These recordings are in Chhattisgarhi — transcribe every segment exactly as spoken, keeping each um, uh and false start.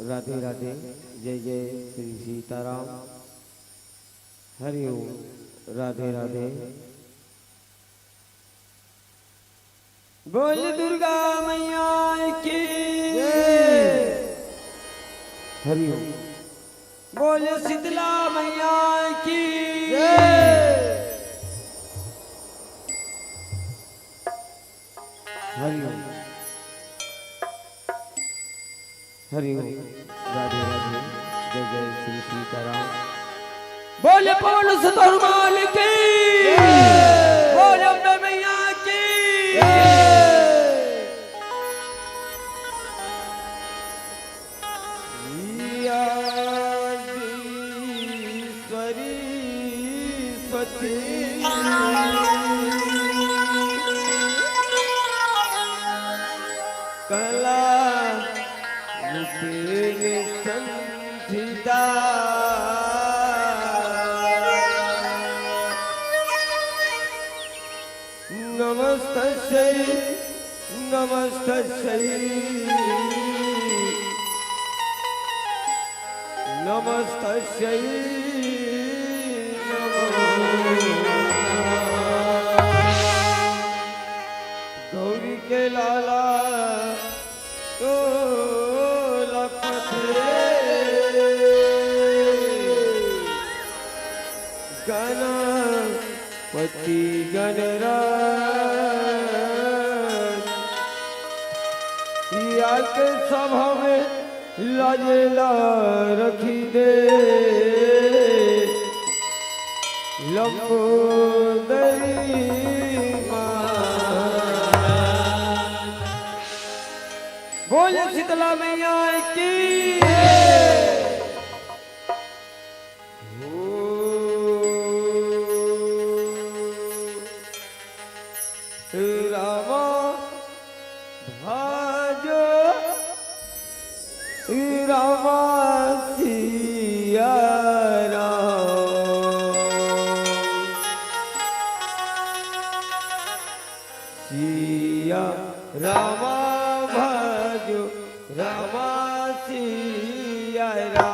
राधे राधे। जय जय श्री सीताराम। हरि ओम। राधे राधे। बोल दुर्गा मैया की। हरि ओम। बोल शीतला मैया की। हरि ओम। हरि ओम। राधे राधे। जय जय श्री सीताराम। बोल पवन सुत हनुमान की। बोल अम्बे मैया की। या सरस्वती कला रूपेण संस्थिता। नमस्तस्यै, नमस्तस्यै, नमस्तस्यै नमो नमः। गौरी के लाला तोला पथे गणपति गणराज। या के सभा में लाजेला रखी दे लंबोदरी माँ। बोल शीतला मैया की। ओ रामा भाजो रामा सिया राम। सिया रामा भाजो रामा सिया राम।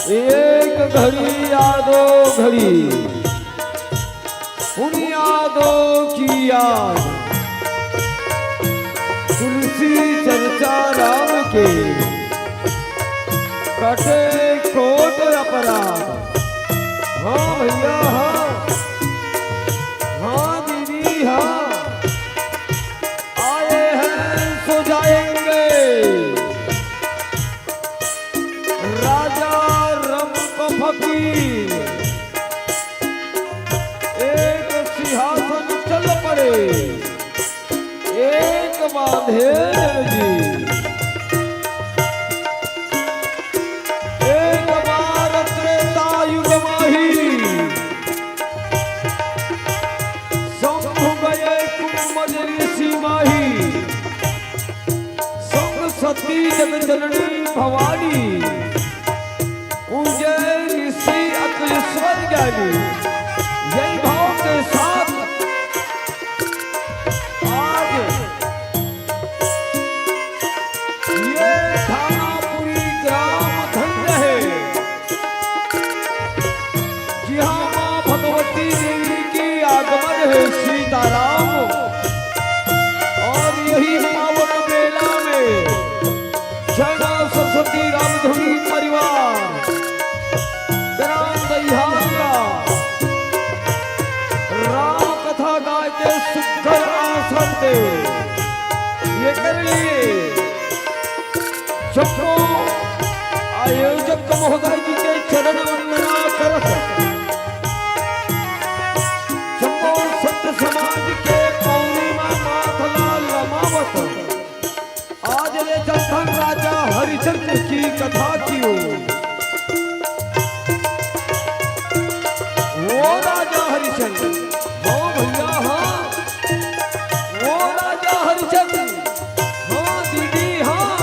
एक घड़ी या दो घड़ी, उन यादों की याद, तुलसी चर्चा राम के, कटे कोट अपराध। हाँ भैया, हाँ। हाँ दीदी, हाँ। आए हैं सो जाएंगे। राजा रंप फकीर, एक सिंहासन चल पड़े, एक बांधे जन जी। एक बार त्रेता युग माही, शंभु गए कुंभ ऋषि माही। संग सती जग जननी भवानी, पूजे ऋषि अतुलेश्वर ज्ञानी। यही भाव के साथ आज ये थानापुरी ग्राम धन्य है, जहाँ माँ भगवती देवी के आगमन है, सीताराम। और यही पावन मेला में झरना सरस्वती रामधुनी परिवार, ग्राम दहियान का राम कथा गाय के सुघर आसन दे। ये कर लिए सबको आयोजक महोदय जी के चरण वंदना करत, जम्मो सत समाज के पौनी मा माथ ला लमावत, आज ले चलथन राजा हरिचंद्र की कथा की ओर। वो राजा हरिचंद्र, हाँ भैया, हाँ। वो राजा हरिचंद्र, हाँ दीदी, हाँ।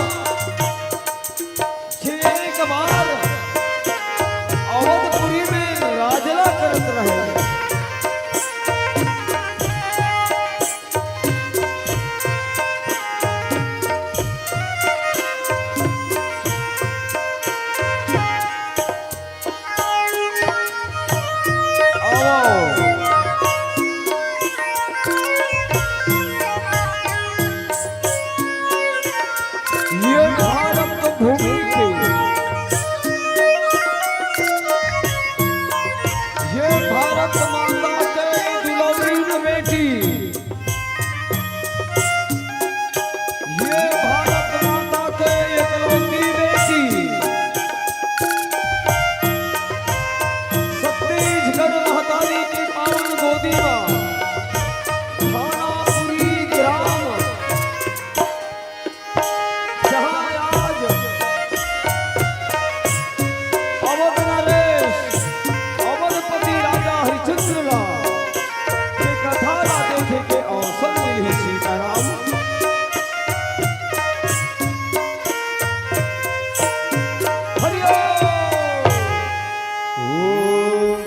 जे एक बार अवधपुरी में राजला करत रहे। आओ। ये भारत भूमि के, ये भारत माता के दुलौरीन बेटी, ये भारत माता के एकलौती बेटी, छत्तीसगढ़ महतारी के पावन गोदी मा, थानापुरी ग्राम, जहाँ आज अवध नरेश, अवधपति राजा हरिचंद्र ला के कथा ला देखे के अवसर मिलही। सीताराम। हरि ओम। ओम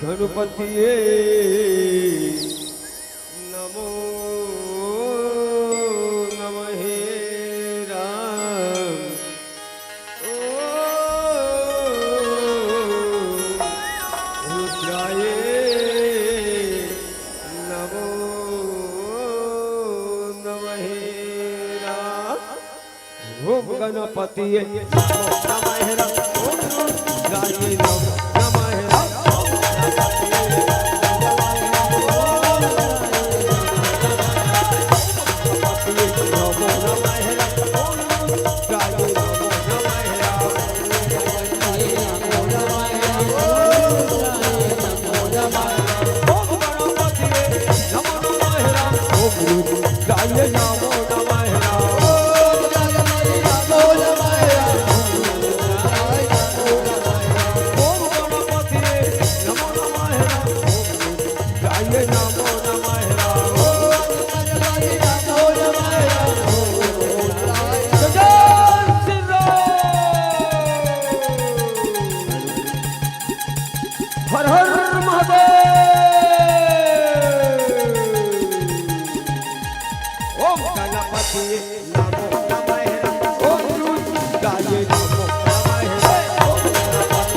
गणपतिये नमो नमः राम। ओम रुद्राय नमो नमः राम। ओम गणपतिये नमो नमः राम। ओम रुद्राय नमो नमः राम। ओम गणपतिये नमो नमः राम। ओम गणपतिये नमो नमः राम। ओम रुद्राय नमो नमः राम। हर हर महादेव। ओम गणपति नमो नमः। ओम रुद्राय नमो नमः। ओम गणपति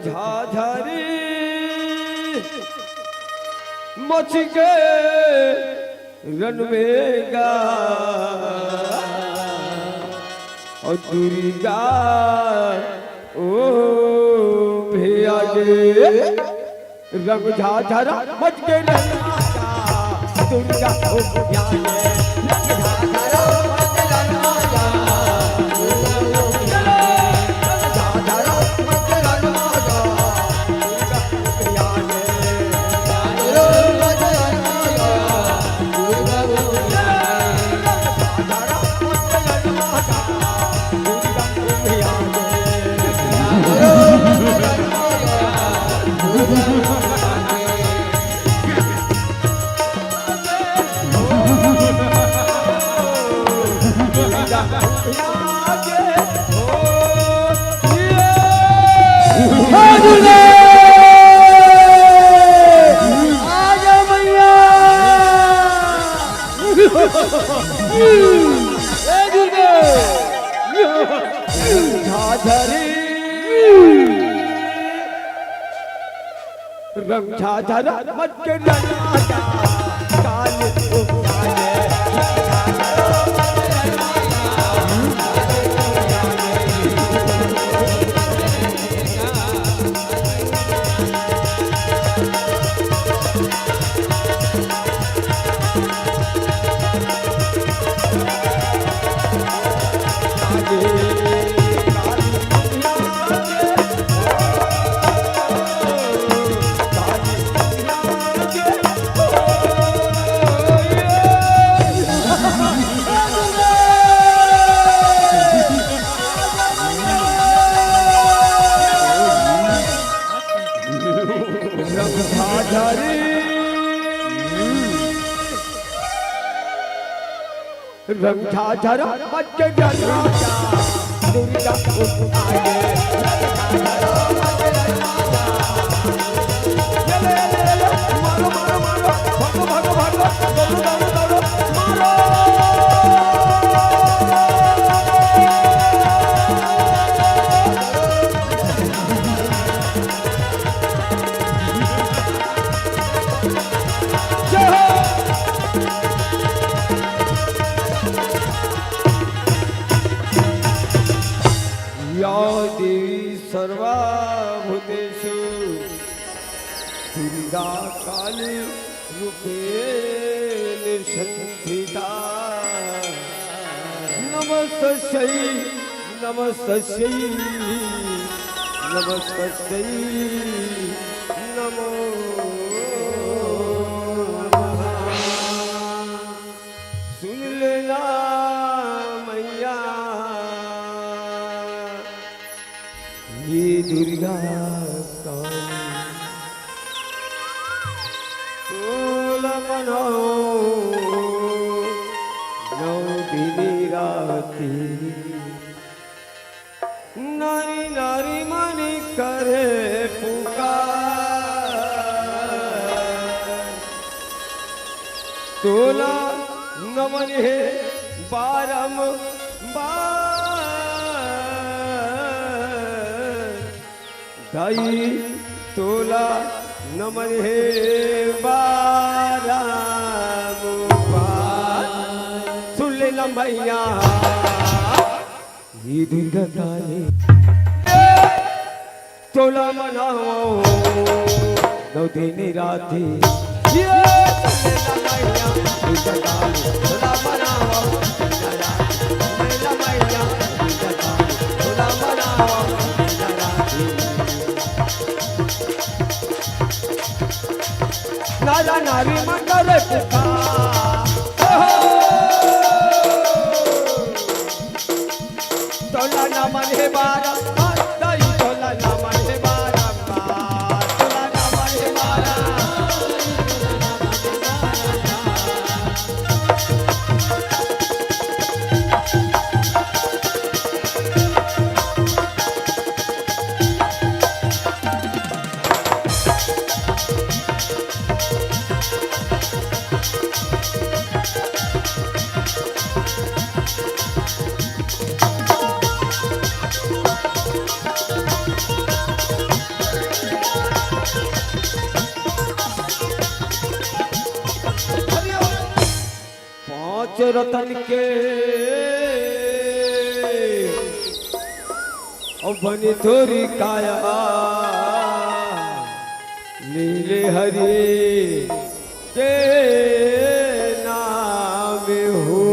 झाझरी मच के रण में गा अउ दुर्गा ओ भैया गे। रंग झाझरा मच के रंग माता दुर्गा ओ भैया गे। रंग झाझरा मच के रंग माता दुर्गा ओ भैया गे। रंग झाझरा मच के रंग माता दुर्गा ओ भैया गे। रंग झाझरा मच के रंग माता काली ओ भैया गे। रंग झाझरा मच के रंग माता दुर्गा ओ भैया गे। ये ले, ये ले, ये ले, मारो, मारो, मारो, भागो, भागो, भागो, दौड़ो, दौड़ो, दौड़ो, मारो। जय हो। या देवी सर्वभूतेषु दुर्गा काली रूपेण संस्थिता। नमस्तस्यै, नमस्तस्यै, नमस्तस्यै नमो नमः। सुन लेना मैया, ये दुर्गा काली, तोला मनाओ नौ दिन राती। नारी नारी मन करे पुकार, तोला नमन हे बारंबार। दाई तोला नमन हे बारंबार। सुन ले ना मैया, ये दुर्गा काली, तोला मनाओ नौ दिन राती। ये दुर्गा काली, तोला मनाओ नौ दिन राती। मैया, मैया, दुर्गा काली, तोला मनाओ नौ दिन राती। नारा नारी मन करे पुकार। तोला नमन हे बारंबार, दाई तोला नमन हे बारंबार, तोला नमन हे बारंबार। रतन के, अउ बनी तोरी काया, लीले हरि के नाम हो।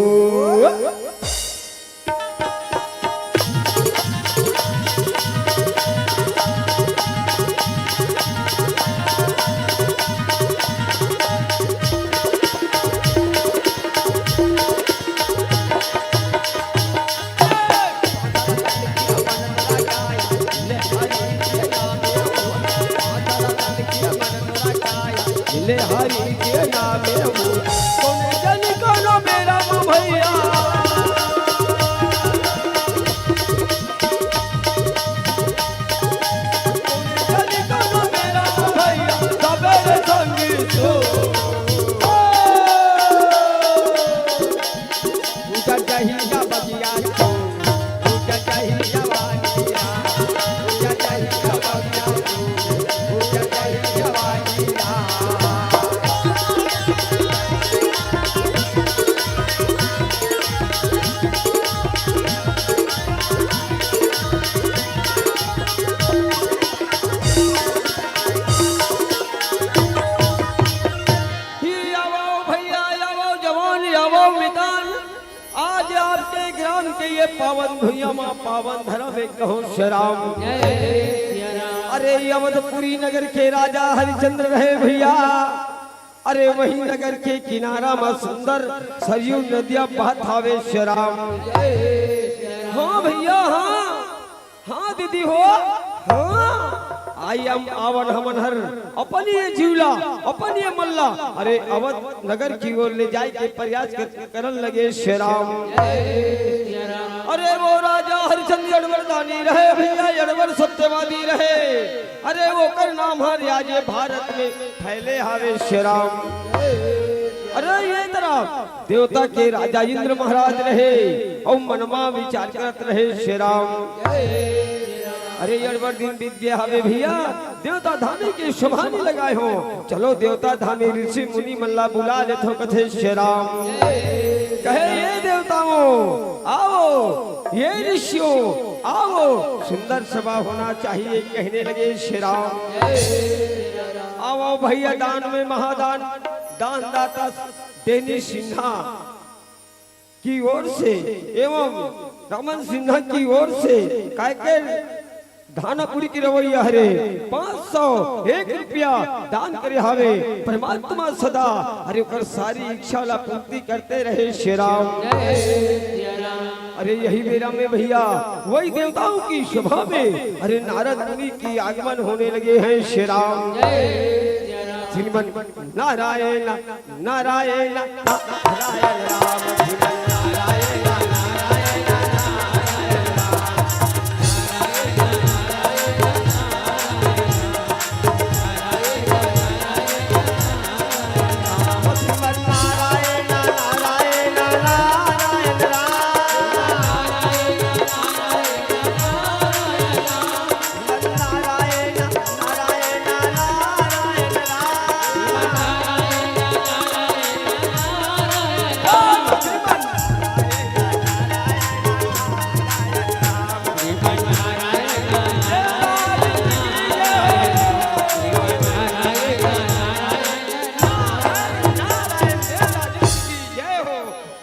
ले हरि के नामे हो, कोनो जन कोनो बेरा म भैया। कोनो जन कोनो बेरा म भैया, सबेरे संगी सो। उजर जहिया बगिया को, उजर जहिया वालिया, उजर जहिया बगिया को, उजर जहिया वालिया। ही आवो भैया, आवो जवान, आवो मितान, आज आपके ग्राम के ये पावन भुइयां मा पावन धर्म एक कहो श्री राम। जय श्री राम। अरे, ये अवधपुरी नगर के राजा हरिचंद्र रहे भैया। अरे, वही नगर के किनारा मा सुंदर सरयू नदिया बहत हावे श्री राम। जय श्री राम। हाँ भैया, हाँ। हाँ दीदी हो, हाँ। आई हम आवन हमन हर अपन ये जीवला, अपन ये मल्ला, अरे अवध नगर की ओर ले जाए के प्रयास कर, करन लगे श्री राम। अरे वो राजा हरिचंद्र अड़बड़दानी रहे भैया, अड़बड़ सत्यवादी रहे। अरे ओकर नाम हर आज ये भारत में फैले हावे श्री राम। अरे ये तरफ देवता के राजा इंद्र महाराज रहे, अउ मन मा विचार करत रहे श्री राम। अरे अड़बड़ दिन बीत गया हवे भैया, देवता धामी के सभा नइ लगाए हो। चलो देवता धामी ऋषि मुनि मन ला बुला लेथो कथे श्री राम। कहे ये देवताओं आओ, ये ऋषियों आओ, सुंदर सभा होना चाहिए कहने लगे श्री राम। आओ भैया दान में महादान, दानदाता डेनी सिन्हा की ओर से एवं रमन सिन्हा की ओर से कायके धानापुरी की रवैया हरे पाँच सौ एक रुपया दान करे हावे। परमात्मा सदा हरे ओकर सारी इच्छा ला पूर्ति करते रहे श्री राम। अरे यही बेरा में भैया वही देवताओं की सभा में अरे नारद मुनि की आगमन होने लगे हैं श्री राम। श्रीमन नारायण नारायण नारायण राम।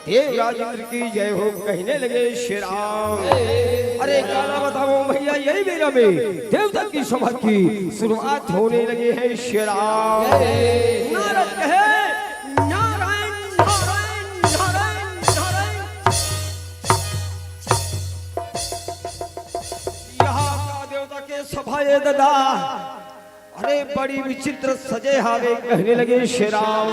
देव राजेंद्र की जय हो कहने लगे श्री राम। अरे गाना बताओ भैया, यही बेरा में देवता की सभा की शुरुआत होने लगी है श्री राम। नारद कहे नारायण नारायण नारायण नारायण। यहाँ का देवता के सभा ये दादा अरे बड़ी विचित्र सजे हावे कहने लगे श्री राम।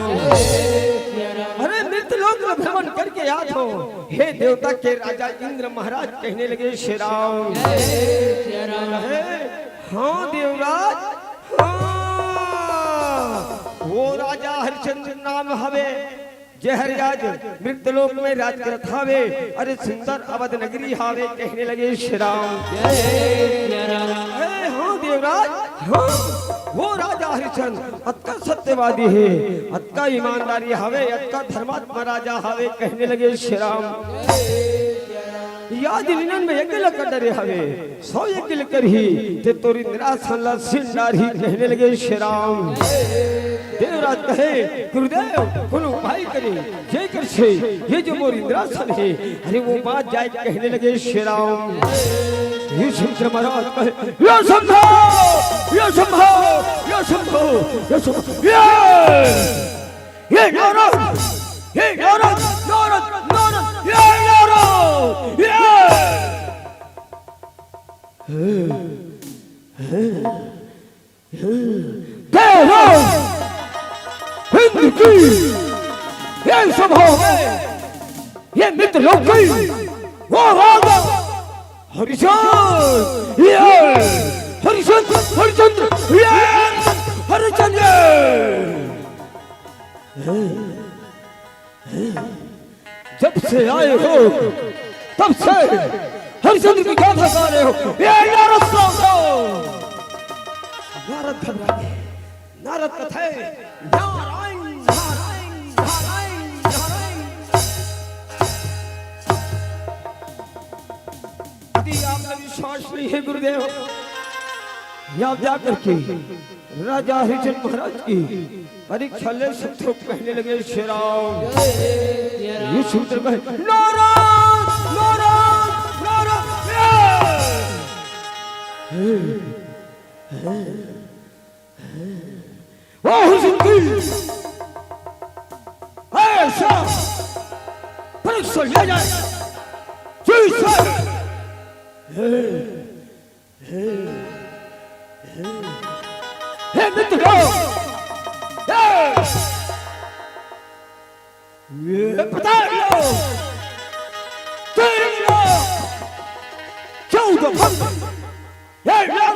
अरे मृत लोक में भ्रमण करके आत हो हे देवता के राजा इंद्र महाराज कहने लगे श्री राम। अरे हाँ देवराज, हाँ वो राजा हरिचंद्र नाम हवे जे हर आज मृत लोक में राज करत हावे। अरे सुंदर अवध नगरी हावे कहने लगे श्री राम। अरे हाँ देवराज, हाँ, वो राजा हरिचंद अतका सत्यवादी हे, अतका ईमानदारी हवे, अतका धर्मात्मा राजा हवे, कहने लगे श्री राम, या दिन इन्हन में यज्ञ ल कर डरे हवे, सौ यज्ञ ल करही, ते तोर इंद्रासन ला छीन डारही, कहने लगे श्री राम। देवराज कहे, गुरुदेव, कोनो उपाय करे, जेकर से ये जो मोर इंद्रासन हे, अरे वो बाच जाय, कहने लगे श्री राम। युधिष्ठिर महाराज कहे, या शंभो, या शंभो, या शंभो, या शंभो, ये, ये नारद, ये नारद, नारद, नारद, ये नारद, ये। देवो, इंद्र की, ये सभा में, ये मित्र लोग की, वो राजा हरिचंद, ये हरिचंद, हरिचंद्र, ये हरिचंद, ये। जब से आए हो, तब से हरिचंद्र की गाथा गा रहे हो। ये नारद सुनाओ। नारद घबरा गए। नारद कथे, नारायण, नारायण, नारायण, नारायण। यदि आपका विश्वास नहीं है गुरुदेव, ये आप जा करके राजा हरिचंद महाराज की परीक्षा ले सकते हो, कहने लगे श्री राम। युधिष्ठिर कहे, नारद, नारद, नारद, ये। वो हरिचंद की ऐसा परीक्षा लिया जाए, जिससे हे मित्रों, ये, ये पता लो, तीन लाख चौदह पद, ये लो।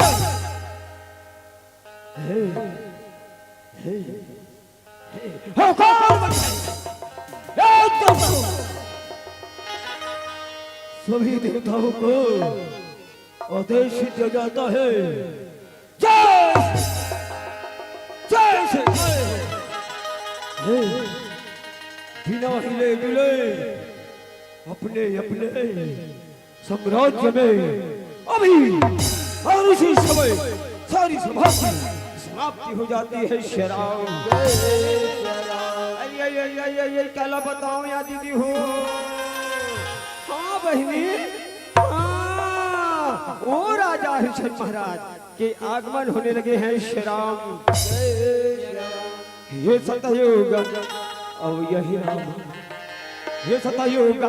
हे, हे, हे, हे, कौन? ये तो सभी देवताओं को आदेश दिया जाता है। जय, जय से जय। हे, बिना हिले डुले अपने अपने साम्राज्य में अभी और उसी समय सारी सभा की समाप्ति हो जाती है। श्री राम। अरे, अरे, अरे, अरे, अरे, काला बताओ या दीदी हो। हाँ बहिनी, हाँ, वो राजा हरिचंद महाराज के आगमन होने लगे हैं। श्री राम। ये सतयुग, अब यही राम। ये सतयुग।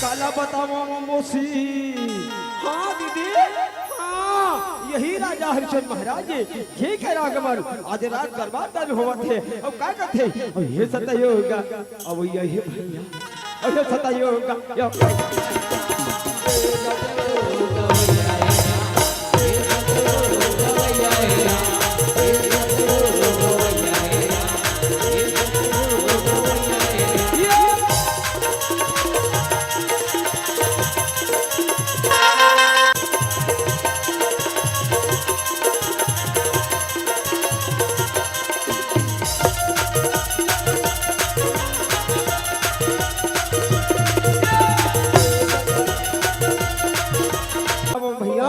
काला बतावंव मौसी। हाँ दीदी, हाँ, यही राजा हरिचंद महाराज जी के आगमन आज रात दरबार में होवत हे। अब का करथे? अब ये सतयुग, अब यही भैया, अब ये सतयुग, ये अब भैया,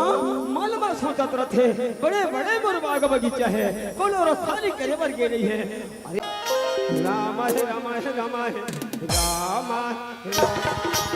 मन म सोचत रथे, बड़े-बड़े मोर बाग बगीचा हे, कोनो रसानी करे बर गे नइ हे। अरे, राम हे, राम हे, राम हे, राम हे, राम हे।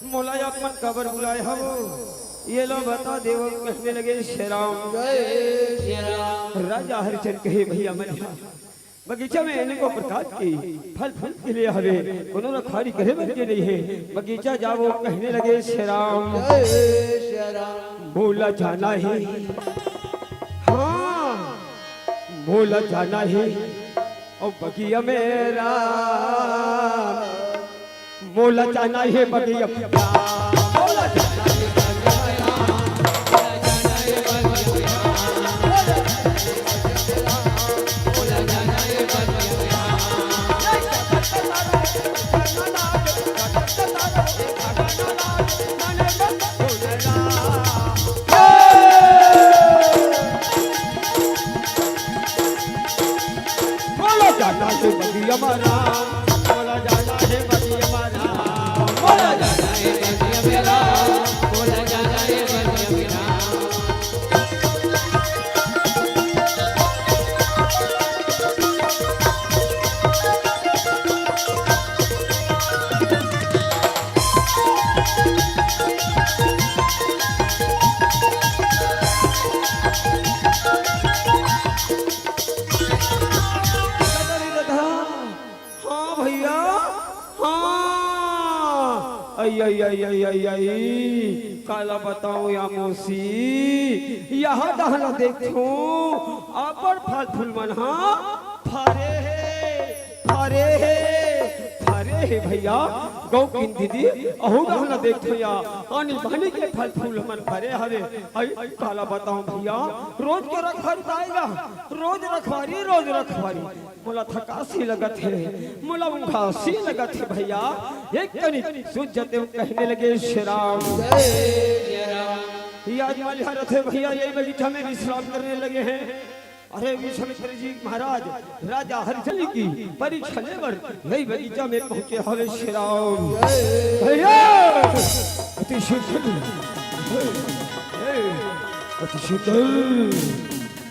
मोला आप मन काबर बुलाए हव? ये ला बता देव, कहने लगे श्री राम। जय श्री राम। राजा हरिचंद कहे, भैया मन, बगीचा में अनेकों प्रकार के फल फूल खिले हवे, कोनो रखवारी करे बर के नहीं है। बगीचा जावो, कहने लगे श्री राम। जय श्री राम। मोला जाना है, हाँ, मोला जाना है, और बगिया मेरा मोला जाना है बगिया। मोला जाना है बगिया मेरा, मोला जाना है बगिया मेरा, मोला जाना है बगिया मेरा, मोला जाना है बगिया मेरा। हाँ भैया, हाँ। आई, आई, आई, आई, आई, आई। काला बताऊं या मौसी, यहाँ डहना देखो, अब्बड़ फल फूल मन हा फरे हे, फरे हे, फरे हे भैया। गौ किन दीदी, अहू डहना देखो या, आनी बानी के फल फूल मन फरे हवे। आई, काला बताऊं भैया, रोज के रखवारी आएगा, रोज रखवारी, रोज रखवारी। मोला थकासी लगत हे, मोला उंघासी लगत हे भैया। एक कनिक सूत जातेंव, कहने लगे श्री राम। जय श्री राम। ये आज वाली हालत हे भैया, यही बगीचा में विश्राम करने लगे हैं। अरे विश्वामित्र जी महाराज, राजा हरिचंद की परीक्षा लेबर यही बगीचा में पहुंचे हवे श्री राम। जय भैया, अति सुंदर, अति सुंदर।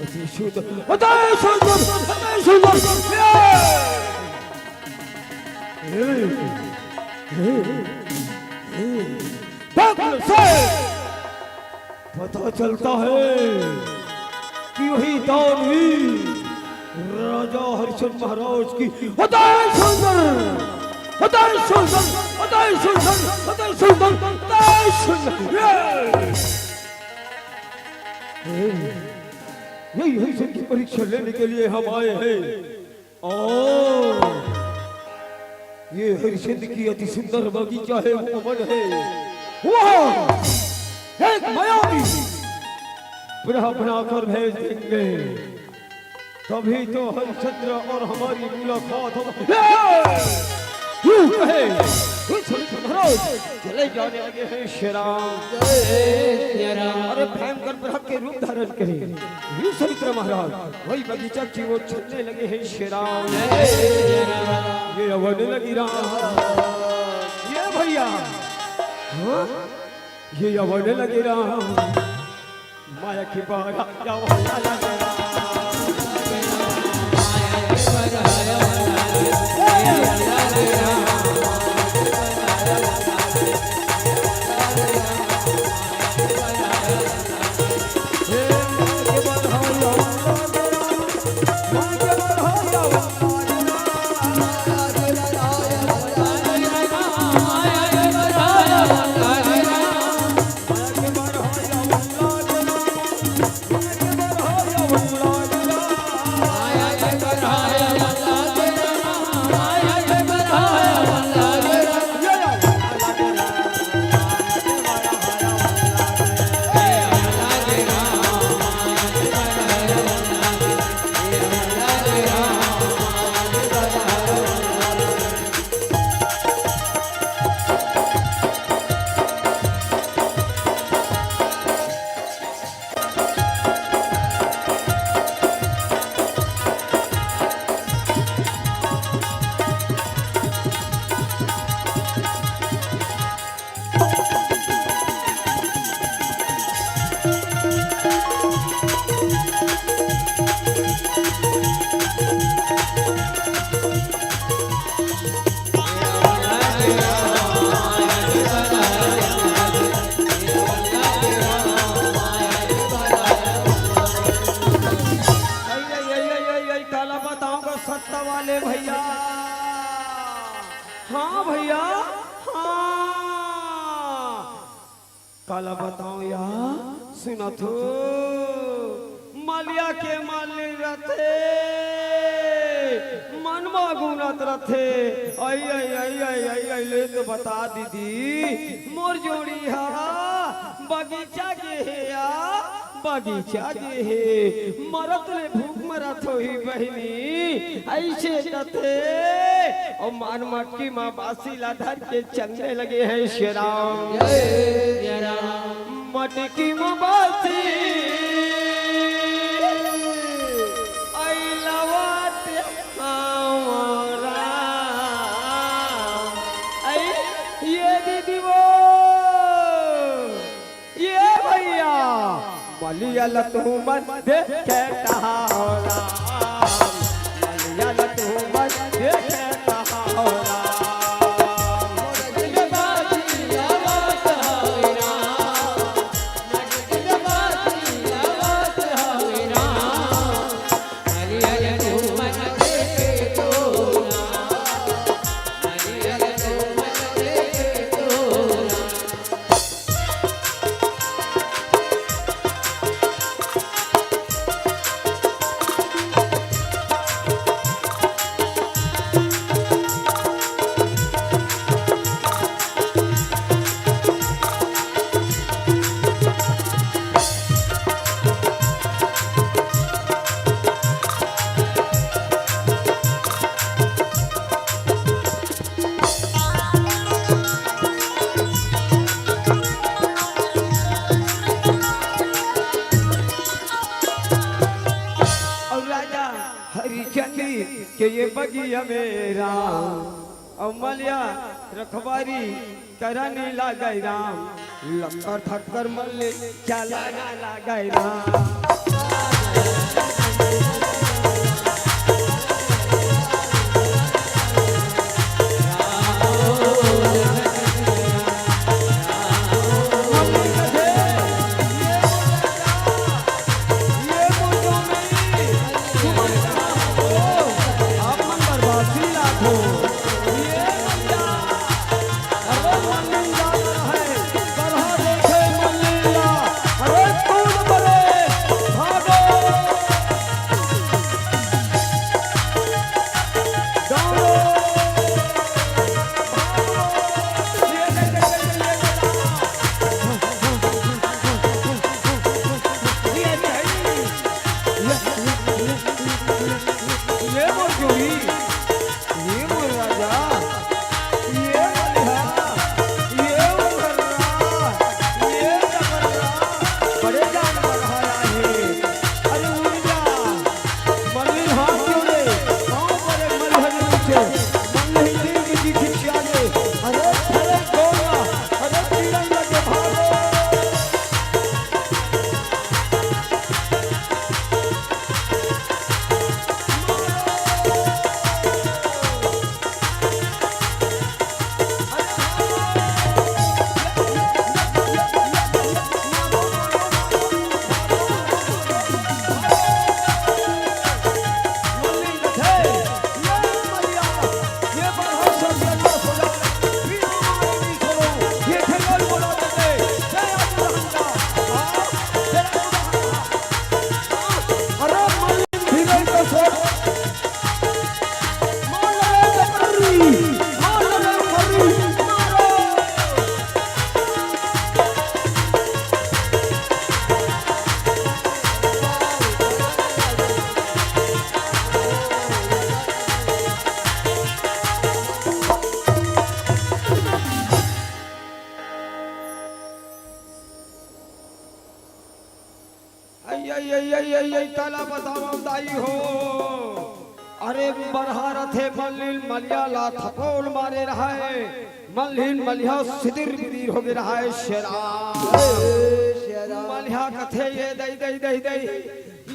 अति सुंदर, अति सुंदर, अति सुंदर। ये! ये! ये! ये! पागल से पता चलता है कि वही दानवी राजा हरिश्चंद्र महाराज की अति सुंदर, अति सुंदर, अति सुंदर, अति सुंदर, अति सुंदर। ये! यही हरिश्चंद की परीक्षा लेने के लिए हम आए हैं। ओ, ये हरिश्चंद की अति सुंदर बगीचा है, वो अमन है। वहाँ एक मायावी बुढ़ा बनाकर भेज देंगे, तभी तो हरिश्चंद्र और हमारी मुलाकात हो। यूं कहे, महाराज चले जाने लगे हैं श्री राम। जय श्री राम। अरे भयंकर प्रभु के रूप धारण करे विश्वामित्र महाराज वही बगीचा की ओर चलने लगे हैं श्री राम। जय श्री राम। ये अवन लगी राम, ये भैया, हाँ, ये अवन लगी राम। माया की बारा या वाला लगे राम। काला बतावं या, सुनत हो, मलिया के मलिन रथे, मन म गुनत रथे। अई, अई, अई, अई, अई, अई, ले तो बता दीदी, मोर जोड़ी हा बगीचा गे हे या, बगीचा गे हे, मरत ले भूख मरत होही बहिनी, अइसे कथे। अउ मार मटकी म बासी ला धर के चंगे लगे हे शेराम। मटकी म बासी अइलवत हमारा। अई, ये दीदी वो, ये भैया, मलिया ल तुमन देखे टहाओ राम, मलिया ल तुमन देखे टहाओ राम। अउ राजा हरिचंद के ये बगिया में राम, अउ मलिया रखवारी करने लागे राम, लक्कर थक्कर मल्ले चलाना लागे राम। ये मोर जोड़ी, ये मोर राजा, ये मलिहा, ये मल्हा, ये डबरा, बड़े जान मल्हा हे। अरे उड़ जा, मल्ली हाथ जोड़े, पाँव परे मल्हा के नीचे, मल्ली दिल की जीत के आगे। अरे, अरे गोरा, अरे तीरन लगे भागो। अई, अई, अई, काला बतावंव दाई हो। अरे बरहा रथे मल्लिन मलिया ला थपोल मारे रहय। मल्लिन मलिया सिदिर बिदिर होगे रहय शेरा। मलिया कथे ये दई, दई, दई, दई।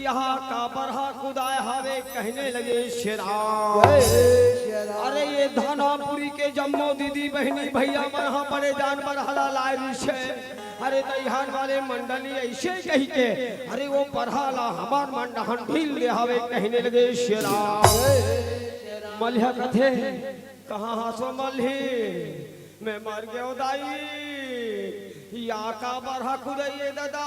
इहाँ का बरहा कुदाय हावे कहने लगे शेरा। अरे ये धानापुरी के जम्मो दीदी बहिनी भइया मन ह बड़े जान बरहा ला लाय रिहिस हे। अरे दइहान वाले मंडली अइसे कहिके, अरे वो बरहा ला हमर मन डहन ढील दे हावे कहने लगे शेरा। मलिया कथे, कहाँ हस ओ मल्ली? मैं मर गेंव दाई। का बरहा कुदाई ए दादा,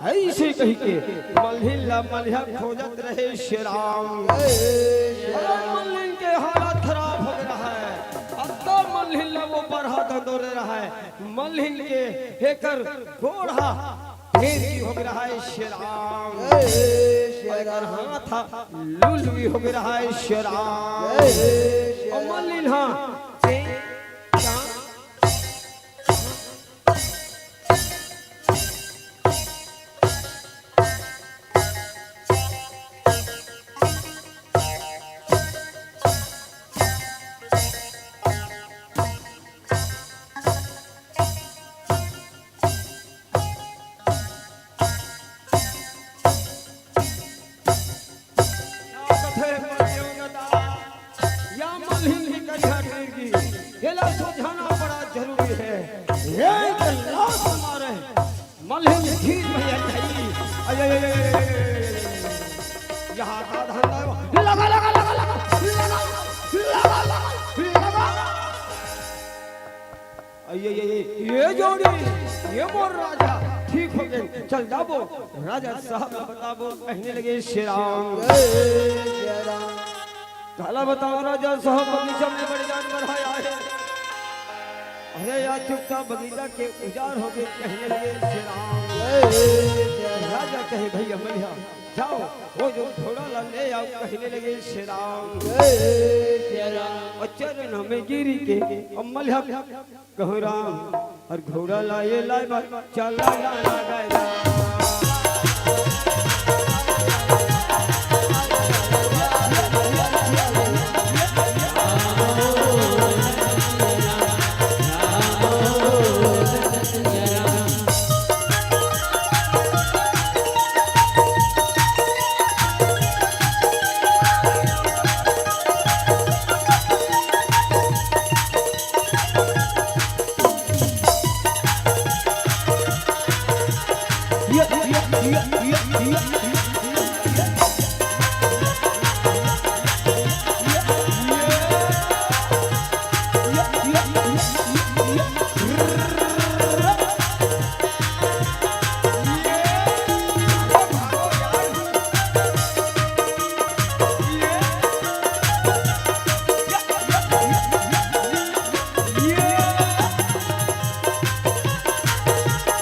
अइसे कहिके मल्हिन ला मल्हिया खोजत रहे श्री राम। अरे मल्हिन के हालत खराब हो गे रहय, अब तो मल्हिन ला वो बरहा दंदोरे रहय, मल्हिन के एकर गोड़ हा ढेर की हो गे रहय श्री राम। एकर हाथ हा लुलवी हो गे रहय श्री राम। अउ मल्हिन हा या मल्हिन ही करिहा ढेर की, एला सुलझाना बड़ा जरूरी हे। ये तो लात मारे, मल्हिन खींच भैया जाई। अय, अय, अय, अय, अय, अय, अय, अय। यहाँ का धंधा है वो? लगा, लगा, लगा, लगा, लगा, लगा, लगा, लगा। अय, अय, अय, ये जोड़ी, ये मोर राजा, ठीक हो गे, चल जाबो, राजा साहब ला बताबो, कहने लगे श्री राम। काला बताओ राजा साहब, बगीचा में बड़े जानवर आय हे। अरे यार, चुपचाप बगीचा के उजाड़ हो गे, कहने लगे श्री राम। राजा कहे, भैया मल्हिया, जाओ, वो जो घोड़ा ला ले आओ, कहने लगे श्री राम। अउ चरण में गिरी के, अउ मल्हिया कहूँ राम, अउ घोड़ा ला ये लाय बा, चला ला ला गए राम।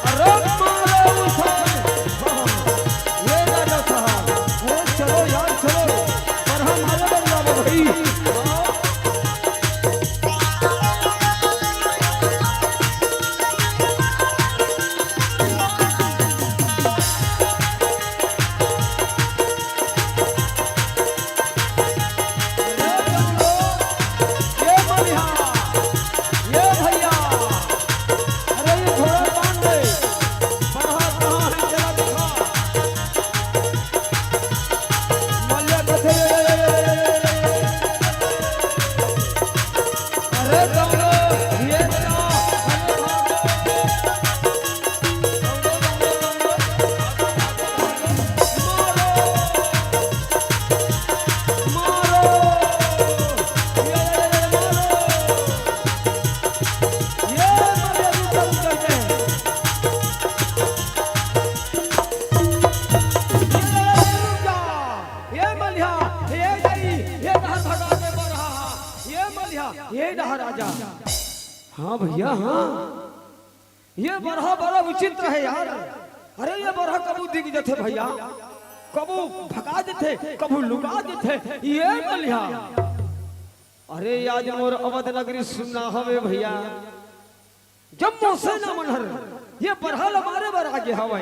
अरे मारो उछाल। हाँ, ये राजा साहब। अरे चलो यार, चलो। पर हमारे बदला में भाई। ये मल्हिया, ये भैया, अरे ये घोड़ा बांध दे, बरहा कहाँ हे जरा दिखा। मल्हिया कथे, अरे दौड़ो, ये क्या, अरे भागो। ये मल्हिया, ये डहर भगा के बरहा, ये मल्हिया, ये डहर आजा। हाँ भैया, हाँ। ये बरहा बड़ा विचित्र हे यार। अरे ये बरहा कभू दिख जथे भैया, कभू भगा जथे, कभू लुका जथे। ये मल्हिया, अरे आज मोर अवध नगरी सुन्ना हवे भैया। जम्मो सेना मन हर ये बरहा ल मारे बर आगे हवय।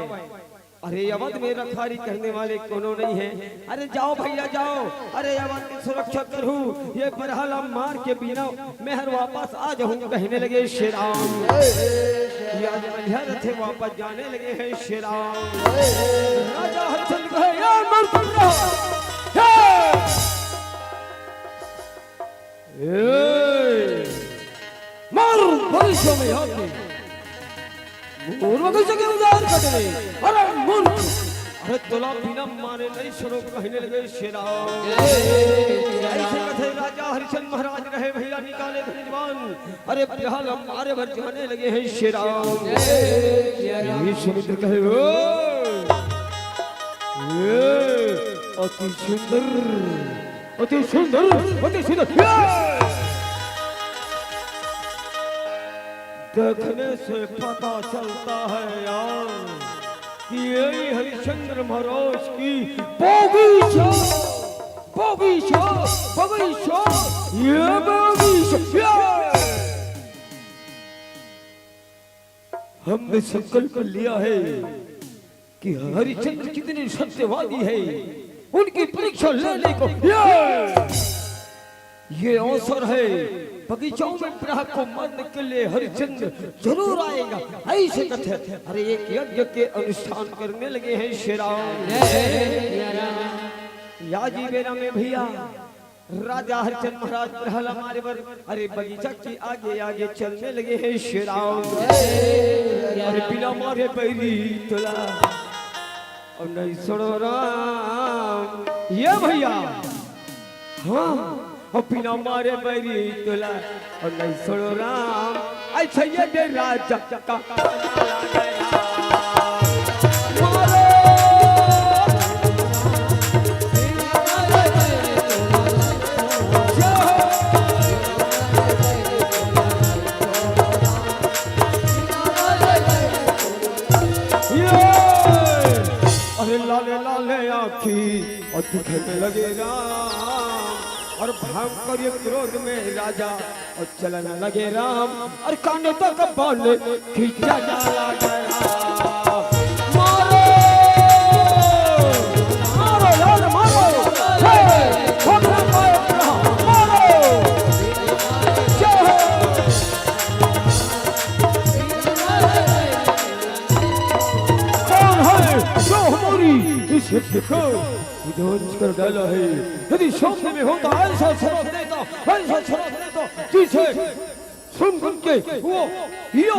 अरे अवध में रखारी करने वाले कोनो नहीं है। अरे जाओ भैया जाओ, अरे अवध की सुरक्षा करू, ये बरहा ल मार के बिना मैं हर वापस आ जाऊं, कहने लगे श्री राम। ये आज मल्हिया रथे वापस जाने लगे हैं श्री राम। राजा हरिश्चंद्र कहे, "या मर तुम रहो, हे!" ए, मार भविष्य में आके मोर बगीचे के उजाड़ कर दे। अरे मूर्ख, अरे तोला बिना मारे नहीं छोड़ों कहने लगे शेरा। ऐसे कथे राजा हरिचंद महाराज रहे भैया निकाले धनुष बाण। अरे प्रहलाद मारे बर जाने लगे हैं शेरा। विश्वामित्र कहे, "ओ, ए, अति सुंदर, अति सुंदर, अति सुंदर।" ए! देखने से पता चलता है यार कि यही हरिश्चंद्र महाराज की बगीचा, बगीचा, बगीचा, ये बगीचा, ये। हमने संकल्प लिया है कि हरिश्चंद्र कितने सत्यवादी है, उनकी परीक्षा लेने को ये, ये अवसर है। बगीचाओं में प्रहलाद को मारने के लिए हरिश्चंद्र जरूर आएगा। ऐसे कथे, अरे एक यज्ञ के अनुष्ठान करने लगे हैं शेरा। या जी बेरा में भैया, राजा हरिचंद महाराज प्रहलाद मारे बर, अरे बगीचा के आगे आगे चलने लगे हैं शेरा। अरे बिना मारे बैरी तोला, और नहीं छोड़ों राम, ये भैया, हाँ, और बिना मारे बैरी तोला, और नहीं छोड़ों राम, अच्छा ये दे राजा का। मारो। ये! अरे लाले लाले आँखी और दिखने लगे राम, और भयंकर ये क्रोध में राजा और चलने लगे राम, और कानों तक बाल खींचा जा लगे राम। मारो, मारो यार, मारो। हे, खोखला पाए, मारो। जय हो। कौन है जो हमारी इस यज्ञ को विध्वंस कर डाला है? यदि सामने में होता ऐसा शराब देता, ऐसा शराब देता, जिसे सुन सुन के वो यो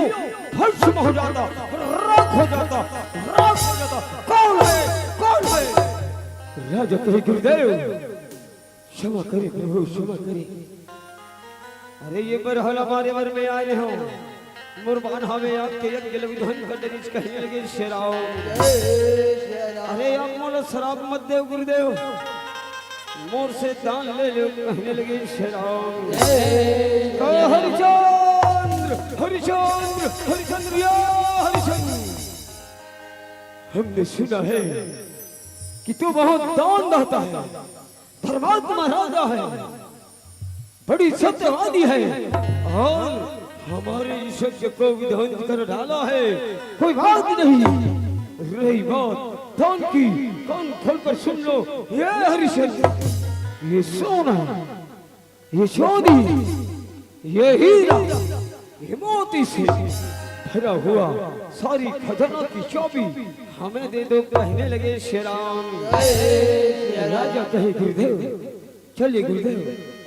भस्म हो जाता, राख हो जाता, राख हो जाता। कौन है? कौन है? राजा कहे, गुरुदेव, क्षमा करे प्रभु, क्षमा करे। अरे ये बर हला मारे बर में आए हो। मोर बान हवे आपके यज्ञ लग धन कर देनिस कहने लगे शेराओ। अरे आप मोला शराब मत देव गुरुदेव, मोर से दान ले लो कहने लगे शेराओ। कहो हरिचंद्र, हरिचंद्र, हरिचंद्र या हरिचंद्र। हमने सुना है कि तू बहुत दान दाता है, धर्मात्मा राजा है, बड़ी सत्यवादी है और हमारे इस यज्ञ को विध्वंस कर डाला है। कोई बात नहीं, रही बात धन की, कान खोलकर सुन लो। ये हरिश्चंद्र, ये सोना, ये चांदी, ये हीरा, ये मोती से भरा हुआ सारी खजाना की चाबी हमें दे दो कहने लगे शेराम। राजा कहे, गुरुदेव, चलिए गुरुदेव,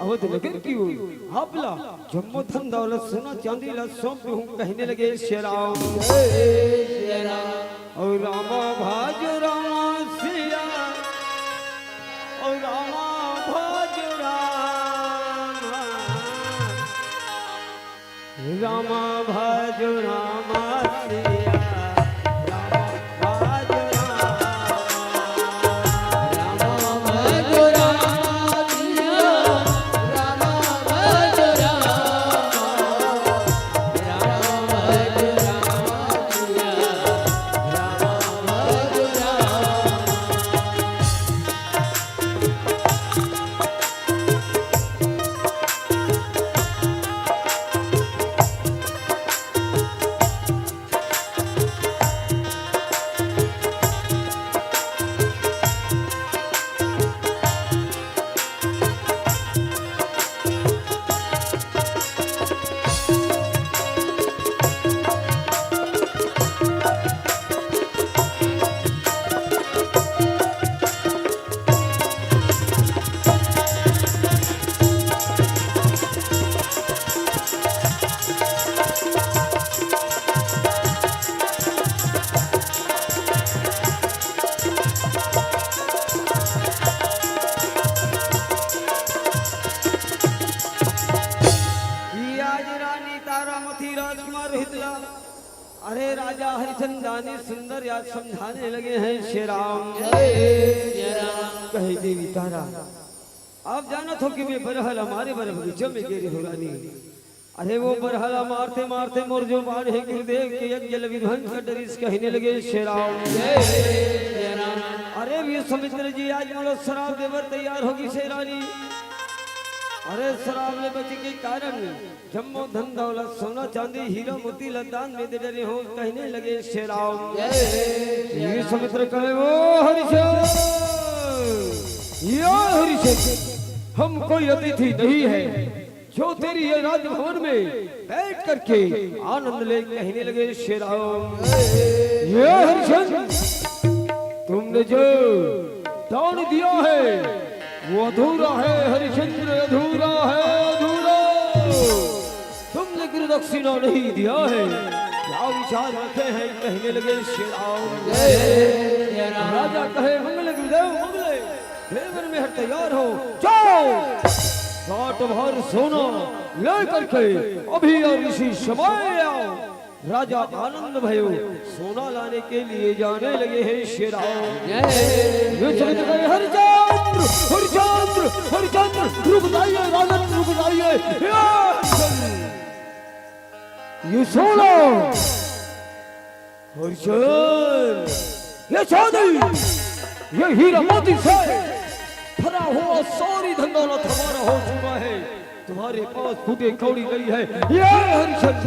अवध नगर की ओर आपला जम्मो धन दौलत सोना चांदी ला सौंप दूं कहने लगे शेराम। और रामा भाज रामा सिया, और रामा भाज रामा, रामा भाज रामा सिया, रामा भाज रामा, रामा भाज रामा सिया, रामा भाज रामा, रामा भाज रामा सिया, रामा भाज रामा। राजा हरिचंदानी सुंदर यार समझाने लगे हैं श्री राम। कहे देवी तारा, आप जानत हो कि मैं बरहल हमारे बर बगीचा में गे रहे हो रानी। अरे वो बरहला मारते मारते मोर जो बाण है गुरुदेव के एक जल विध्वंस कर डरिस कहने लगे श्री राम। अरे विश्वामित्र जी आज मोला श्राप देवर तैयार होगी श्री रानी। अरे श्राप ले बचे के कारण जम्मो धन दौलत सोना चांदी हीरा मोती ला दान में दे डरे हो कहने लगे श्री राम। विश्वामित्र कहे, ओ हरिचंद, या हरिचंद, हम कोई अतिथि नहीं है जो तेरी ये राजभवन में बैठ करके आनंद ले कहने लगे श्री राम। ये हरिचंद, तुमने जो दान दिया है वो अधूरा है हरिचंद्र, अधूरा है, अधूरा। तुमने गुरु दक्षिणा नहीं दिया है, क्या विचार रखे हैं कहने लगे श्री राम। राजा कहे मंगल गुरुदेव मंगल। देवर में हर तैयार हो, जाओ। साठ भार सोना लेकर के अभी और इसी समय आओ। राजा आनंद भयो सोना लाने के लिए जाने लगे हैं श्री राम। विश्वामित्र कहे, हरिचंद्र, हरिचंद्र, हरिचंद्र, रुक जाइए राजन, रुक जाइए। ये सोना हरिचंद, ये चांदी, ये हीरा मोती से भरा हुआ सारी धन दौलत हमारा हो चुका है। तुम्हारे पास फूटे कौड़ी नहीं है। ये हरिचंद,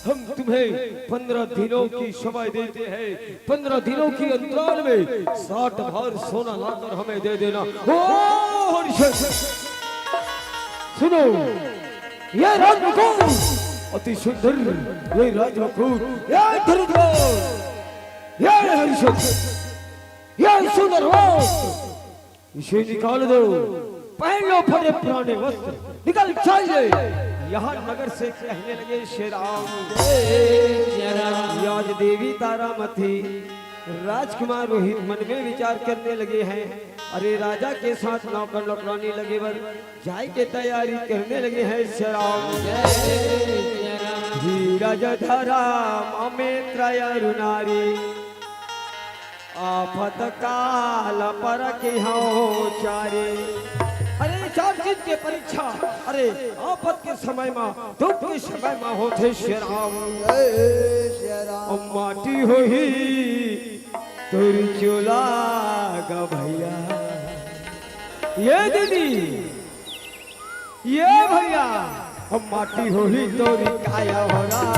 हम तुम्हें पंद्रह दिनों की समय देते हैं। पंद्रह दिनों की अंतराल में साठ भार सोना लाकर हमें दे देना। ओ हरिचंद, सुनो, ये राजकुमार अति सुंदर, ये राजकुमार, ये धनुर्धर, ये हरिचंद, ये सुंदर वस्त्र, इसे निकाल दो, पहन लो फटे पुराने वस्त्र, निकल जाइए यहाँ नगर से कहने लगे श्री राम। आज देवी तारामती राजकुमार रोहित मन में विचार करने लगे हैं, अरे राजा के साथ नौकर नौकरानी लगे बर जाय के तैयारी करने लगे हैं श्री राम। धीरज धरा ममे त्रय अरु नारी, आफत काल परखिहौ चारी। अरे चार चीज के परीक्षा, अरे आफत के समय मा, दुख के समय मा होथे श्री राम। माटी होही तोर चोला गा भैया। ये दीदी, ये भैया, हम माटी होही तोरी काया हो राम।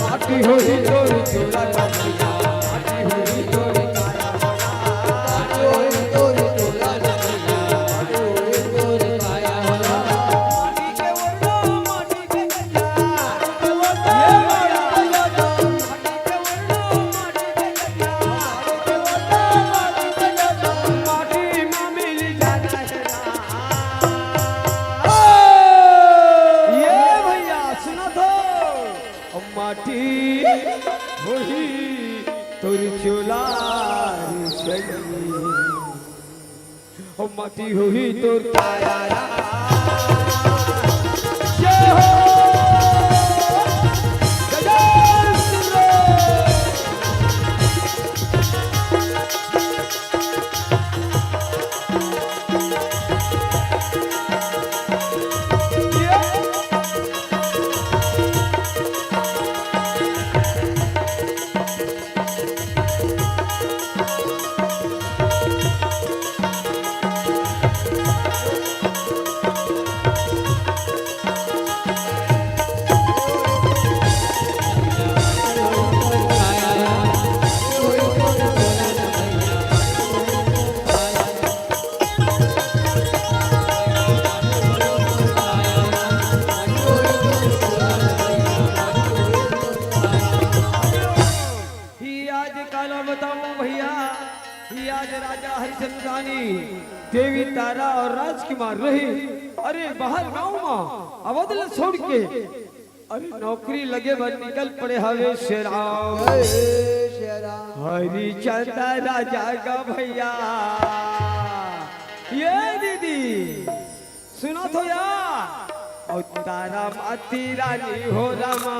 माटी होही तोरी चोला का भैया, माटी होही तोरी काया हो राम। माटी होही तोरी चोला का भैया, माटी होही तोरी काया हो राम। माटी के ओढ़ना, माटी के कन्या, ये भैया, ये भैया सुनत हो, माटी होही तोर चोला रे सैया। ओ माटी होही तोर काया राम। जय हो। जय जय श्री राम। ही आज काला बताऊं भैया, ही आज राजा हरिचंदानी, देवी तारा और राजकुमार रही, अरे बाहर गांव मा अवध ल छोड़ के, अरे नौकरी लगे बर निकल पड़े हवे श्री राम। हरिचंद राजा का भैया, ये दीदी, सुनत हो या? अउ तारा माती रानी हो रामा,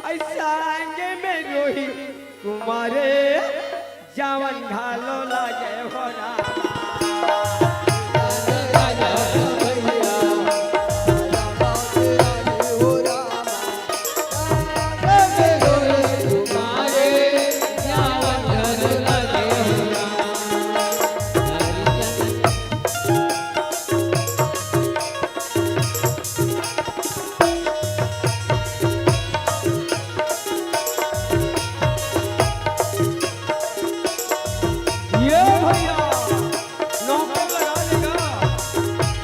अइसा अंग में रोही कुमारे, जावन घालो लागे हो रामा। ये भैया, नौकर लगा लेगा,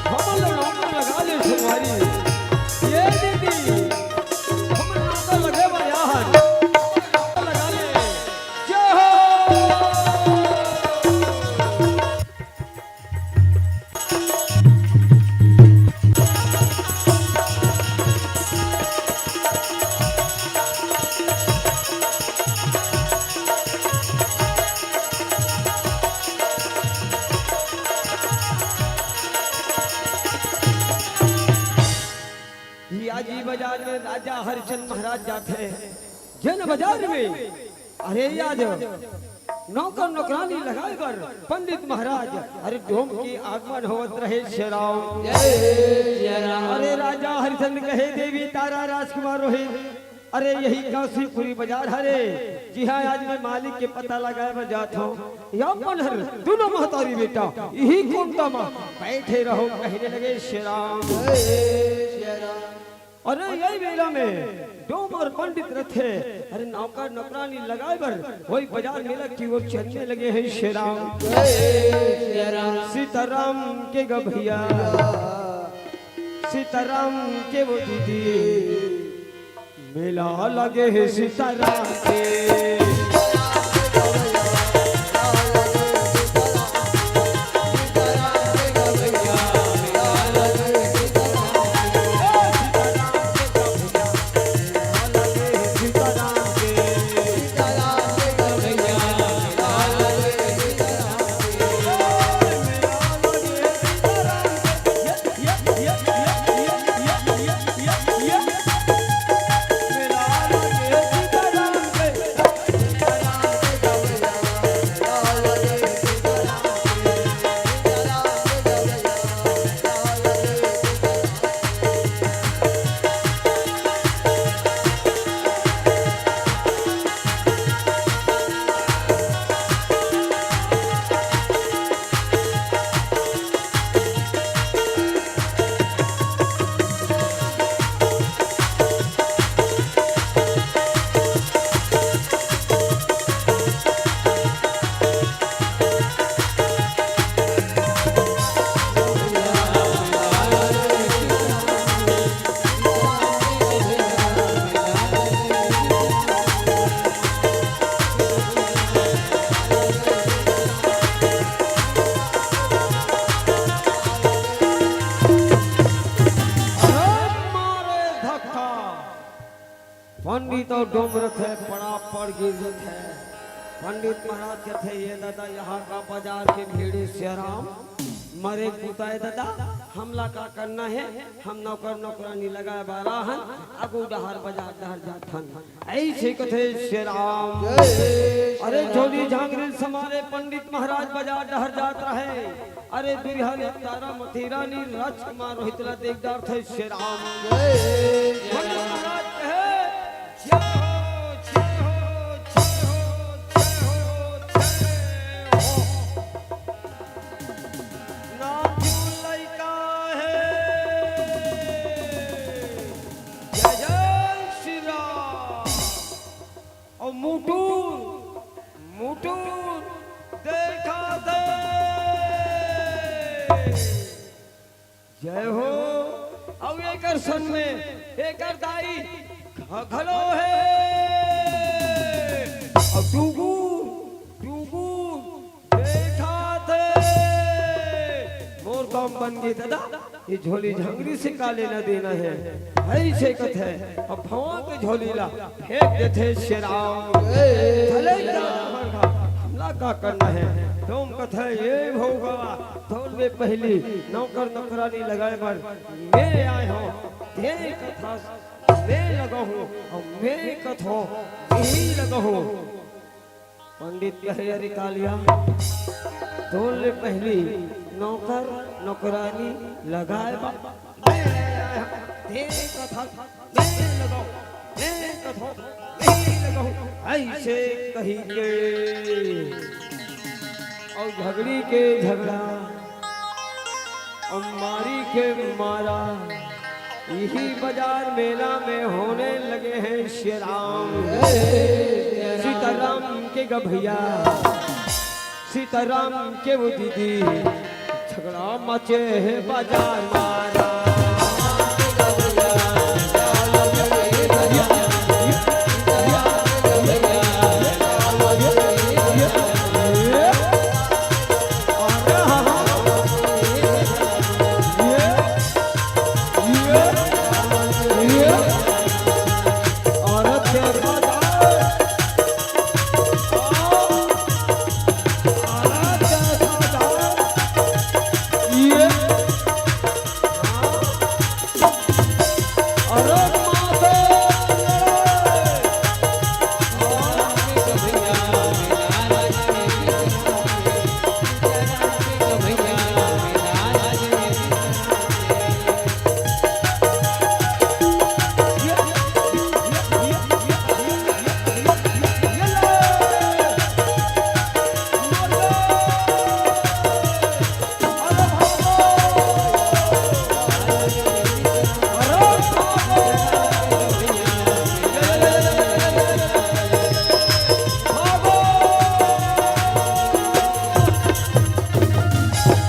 हमन ला नौकर लगा ले संगवारी। ये दीदी, हमन नौकर लगे बर आहन, नौकर लगा ले। जय हो। ये आज ही बाजार में राजा हरिचंद महाराज जाथे, जेन बाजार में, अरे, आज नौकर नौकरानी लगाए बर पंडित महाराज, अरे, डोम के आगमन होवत रहे, शेराव। अरे, राजा हरिचंद कहे, देवी तारा, राजकुमार रोहित, अरे, यही काशीपुरी बाजार हरे, जिहाँ आज मैं मालिक के पता लगाए बर जात हूँ। या अपन हर दुनों महतारी बेटा यही कोंटा मा बैठे रहो, कहने लगे, शेराव। अरे, यही बेरा में डोम अउ पंडित रथे, अरे, नौकर नौकरानी लगाए बर वही बाजार मेला की ओर चलने लगे हैं, शेराव। सीताराम के ग भैया, सीताराम के वो दीदी, मेला लगे है सीताराम के। अरे मारे धक्का। पंडित अउ डोम रथे, पड़ा पड़ गिर जथे। पंडित महाराज कथे, "ये दादा, यहाँ का बाजार के भीड़ हे, सियाराम, मरे कुताए दादा, हमला का करना हे? हम नौकर नौकरानी लगाए बर आहन, आगू डहर बाजार डहर जाथन।" अइसे कथे सियाराम। अरे झोली झांगरी समारे पंडित महाराज बाजार डहर जात रहे। अरे दुरिहा ले तारा मती रानी राजकुमार रोहित ला देख डारथे सियाराम। पंडित महाराज कहे, "जय हो, जय हो, जय हो, जय हो, जय हो।" नानचुन लइका हे। जय जय श्री राम। अउ मुटुर, मुटुर देखा दे। जय हो। अउ एकर संग में एकर दाई घ-, घलो हे। अउ टुगुर, टुगुर देखा दे। मोर काम बन गे दादा। ये झोली झंगरी से का लेना देना हे? अइसे कथे, अब भवा के झोली ला फेंक देथे सियाराम। चले जा, हमर घर। का करना है? तुम कथा ये भोगवा, तोर ले पहली नौकर नौकरानी लगाए बर मैं आए हूँ। ते कथा मैं लगा हूँ और मैं कथा यही लगा हूँ। पंडित कहे, "अरे कालिया, तोर ले पहली नौकर नौकरानी लगाए बा, मैं आया, ते कथा मैं लगाऊं, ते कथा मैं लगाऊं।" ऐसे कही के और झगड़ी के झगड़ा और मारी के मारा, यही बाजार मेला में होने लगे हैं श्री राम। सीताराम के गभैया, सीताराम के वो दीदी, झगड़ा मचे है बाजार मारा।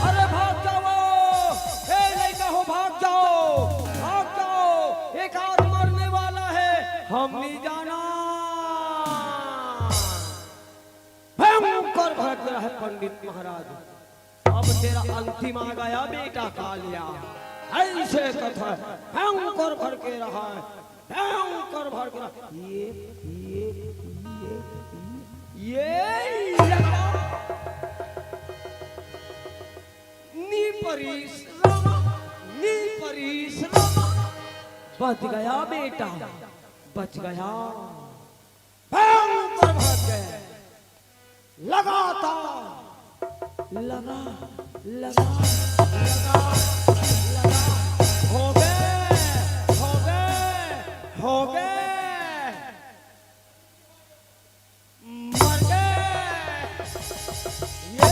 अरे भाग जाओ, ए लइका हो, भाग जाओ, भाग जाओ, एक आदमी मरने वाला है, हम नहीं जाना। भयंकर भड़क रहा है पंडित महाराज। अब तेरा अंतिम आ गया बेटा कालिया। ऐसे कथा भयंकर भड़के रहा है, भयंकर भड़के रहा है। ये, ये, ये, ये लगा। नी परीस रामा, नी परीस रामा। बच गया बेटा, बच गया। भयंकर भाग गए। लगातार लगा, लगा, लगा, लगा। हो गए, हो गए, हो गए। मर गए। ये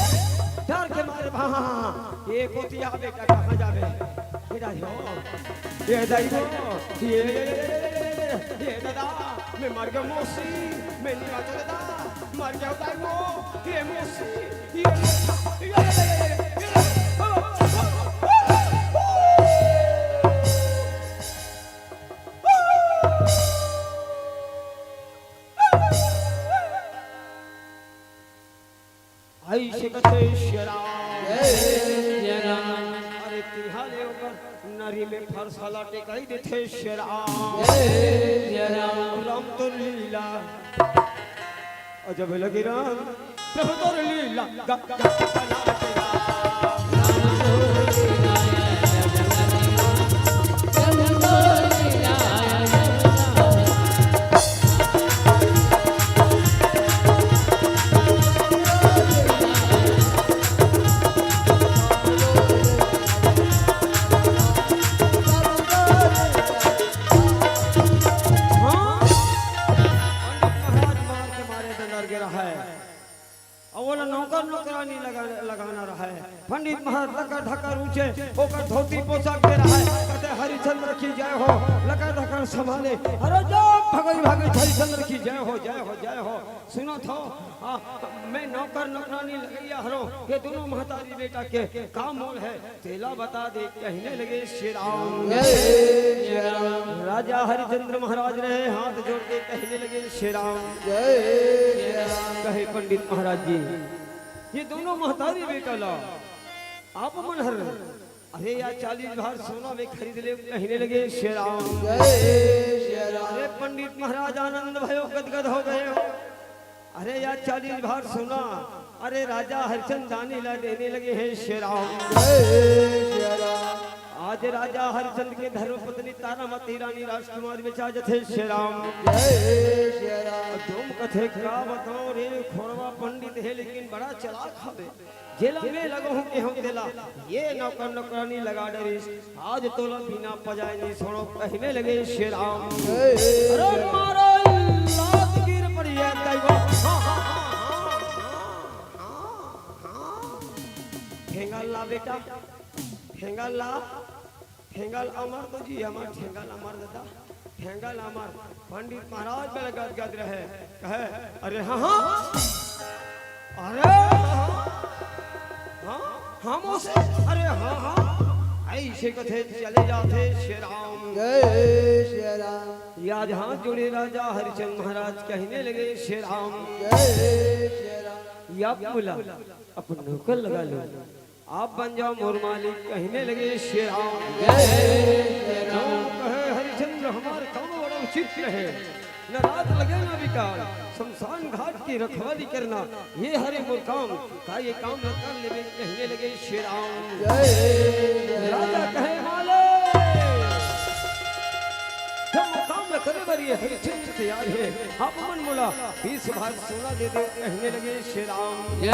डर के मारे, हाँ, हाँ, हाँ, ये कोती आवे का, कहाँ जावे? ये दाई हो, ये दाई हो, ये, ये दादा, मैं मर गया मौसी, मैं नहीं बाँचा दादा, मर गया दाई हो, ये मौसी, ये, ये, ये, ये, ये, ये, ऐसे कथे श्री राम। जय जय राम। अरे तिहा ले ओकर नरी में फरसा ला टेकाई देथे श्री राम। जय जय राम। राम तोर लीला अजब लगे राम, प्रभु तोर लीला ग-, ग-, ग-, ग-, ग-, ग-, हाँ? पंडित महाराज मार के मारे डंडर गिरा है। अउ ओला नौकर नौकरानी लगा-, लगाना रहय। पंडित महाराज लकर धकर उठे, ओकर धोती पोशाक दे रहय। कथे, "हरिचंद्र की जय हो।" लकर धकर संभाले, "अरे जो भगई भागई हरिचंद्र की जय हो, जय हो, जय हो।" सुनत हो, आ, मैं नौकर नौकरानी लगइया हरों, ये दूनों महतारी बेटा के का मोल हे? तेला बता दे, कहिने लगे श्री राम। जय जय राम। राजा हरिचंद्र महाराज रहे, हाथ जोड़ के कहिने लगे श्री राम। जय जय राम। कहे पंडित महाराज जी, ये दूनों महतारी बेटा ला आप मन हर, अरे यार, चालीस भार सोना में खरीद ले, कहिने लगे श्री राम। जय जय राम। अरे पंडित महाराज आनंद भयो, गदगद हो गए हो। अरे यार, चालीस भार सोना, अरे, राजा हरिचंद दानी ला देने लगे हे श्री राम। आज राजा हरिचंद के धर्म पत्नी तारामती रानी राजकुमारी बेचा जथे श्री राम। तुम कथे का बताओ रे, खोरवा पंडित हे लेकिन बड़ा चालाक हवे। जेला मैं लगहूं के हूं तेला, ये नौकर नौकरानी लगा डरिस। आज तोला बिना पजाए नहीं छोड़ो, कहिने लगे श्री राम। अरे मारो लात गिर पड़ी है दैवा। हाँ, हाँ, हाँ, हाँ, हाँ, हाँ। ठेंगा ला बेटा, ठेंगा ला। ठेंगा ल अमर तो जी, अमर, ठेंगा ल अमर दादा, ठेंगा ल अमर। पंडित महाराज बड़ गदगद रहे, कहे, "अरे हाँ, हाँ, अरे हाँ, हाँ, हाँ मौसे, अरे हाँ, हाँ।" ऐसे कथे चले जाथे श्री राम। जय श्री राम। या जहाँ जुड़े राजा हरिचंद महाराज कहिने लगे श्री राम। जय श्री राम। या बोला, अपन नौकर लगा लो। आप बन जाओ मोर मालिक, कहिने लगे श्री राम। जय श्री राम। कहे हरिचंद्र, हमार काम बड़ा उचित रहे, न रात लगे न बिकाल, शमशान घाट की रखवाली करना, ये हरे मोर काम, का ये काम न कर लेबे, कहिने लगे श्री राम। जय श्री राम। राजा कहे मालिक, जब काम न करे बर ये हरिचंद्र तैयार हे, आप मन मोला बीस भार सोना दे दे, कहिने लगे श्री राम। जय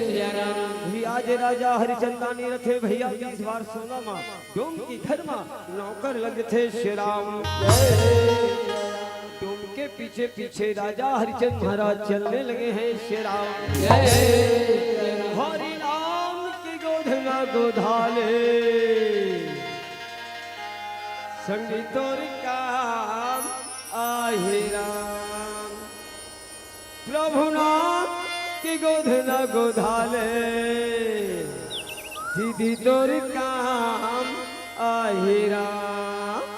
श्री राम। भी आज राजा हरिचंद दानी रथे भैया, बीस भार सोना मा डोम के घर मा नौकर लगथे श्री राम। डोम के पीछे पीछे राजा हरिचंद महाराज चलने लगे हैं श्री राम। जय श्री राम। हरि राम की गोधना गोधाले, संगी तोर काम आहे राम। प्रभु नाम की गोधना गोधाले, दीदी तोर काम आहे राम।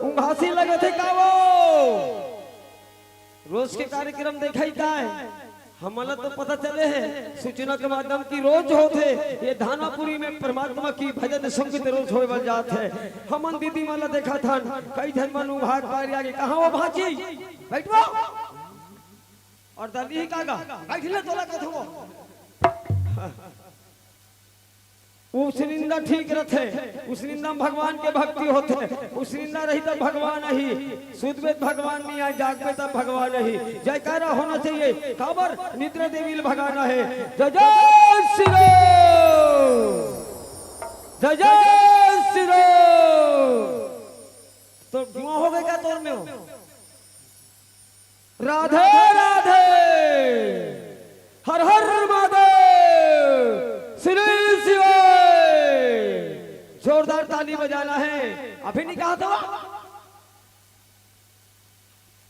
उंघासी लगत हे का वो? रोज के कार्यक्रम देखाई काय? हमन ला तो पता चले हे सूचना के माध्यम की रोज होथे ये धानापुरी में परमात्मा की भजन संगीत रोज होए बर जात हे। हमन दीदी मन ला देखत हन, कई झन मन उघार पार आगे, कहाँ वो भांची? बैठवा। और दादी ही कागा? बैठ ले तोला कथो। उसनिंदा ठीक रथे, उसनिंदा भगवान के भक्ति होथे, उसनिंदा रही तब भगवान आही, सुतबे त भगवान नहीं आए, जागबे तब भगवान आही। जयकारा होना चाहिए, काबर निद्रा देवी ल भगाना हे। जय जय श्री राम, जय जय श्री राम। तो धुआं हो गए क्या तोर में हो? राधे राधे, हर हर महादेव, श्री शिवाय। जोरदार ताली बजाना है। अभी नहीं कहा था?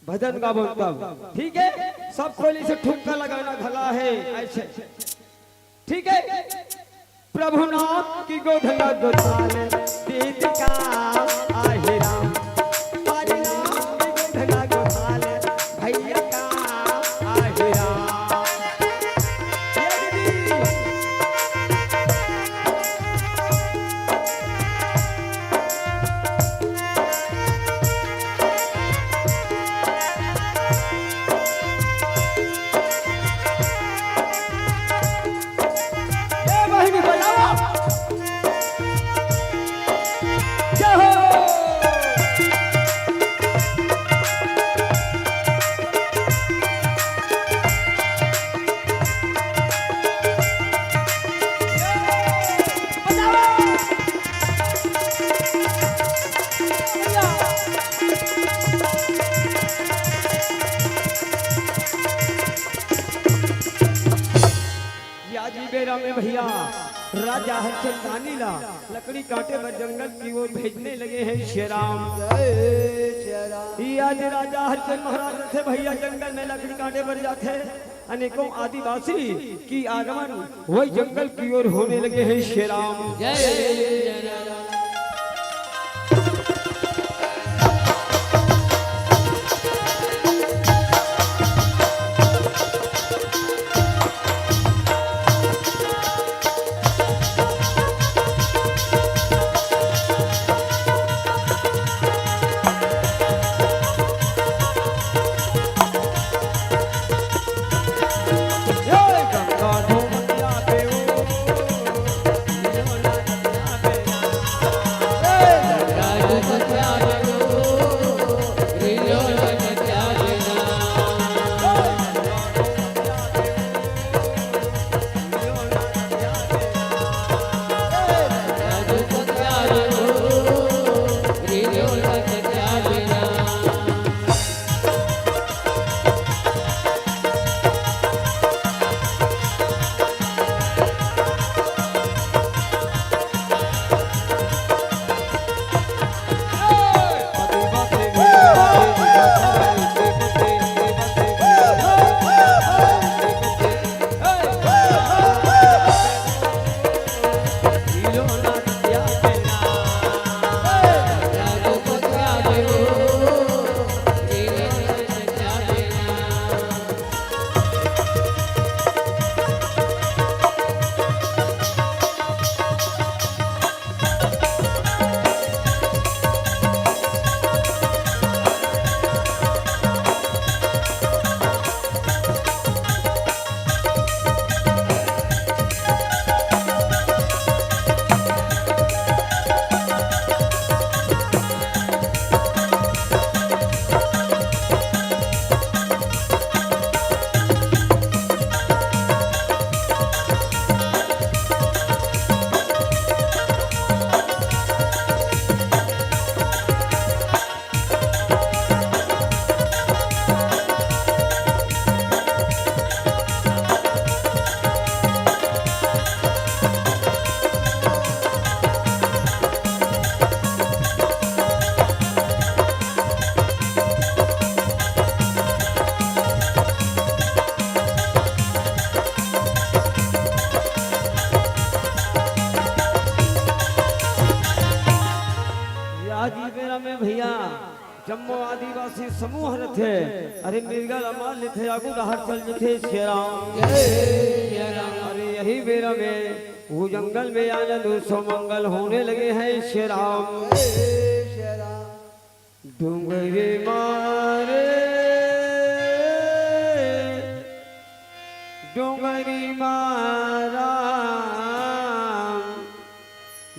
भजन गाबो तब, ठीक है? सब कोई इसे ठुमका लगाना घला है, ऐसे, ठीक है? प्रभु नाम की गोधना गोधाले, दीदी का आहे राम। हरि नाम की गोधना गोधाले, भैया का आहे राम। ये दीदी। ए बहिनी बजाओ। जय हो राम में भैया, राजा हरिचंद रानी ला लकड़ी काटे बर जंगल की ओर भेजने लगे हैं श्री राम। ये आज राजा हरिचंद महाराज रथे भैया, जंगल में लकड़ी काटे बर जाथे। अनेकों आदिवासी की आगमन वही जंगल की ओर होने लगे हैं श्री राम। आज ये बेरा में भैया जम्मो आदिवासी समूह रथे, अरे मिर्गा ला मार लेथे, आगू डहर चल जथे श्री राम। अरे यही बेरा में वो जंगल में आनंद उत्सव मंगल होने लगे हैं श्री राम। डोंगरी मारे, डोंगरी मारा,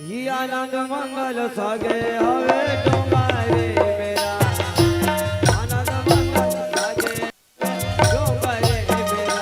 ये आनंद मंगल सागे हवे डोंगरी मेरा, आनंद मंगल सागे डोंगरी मेरा।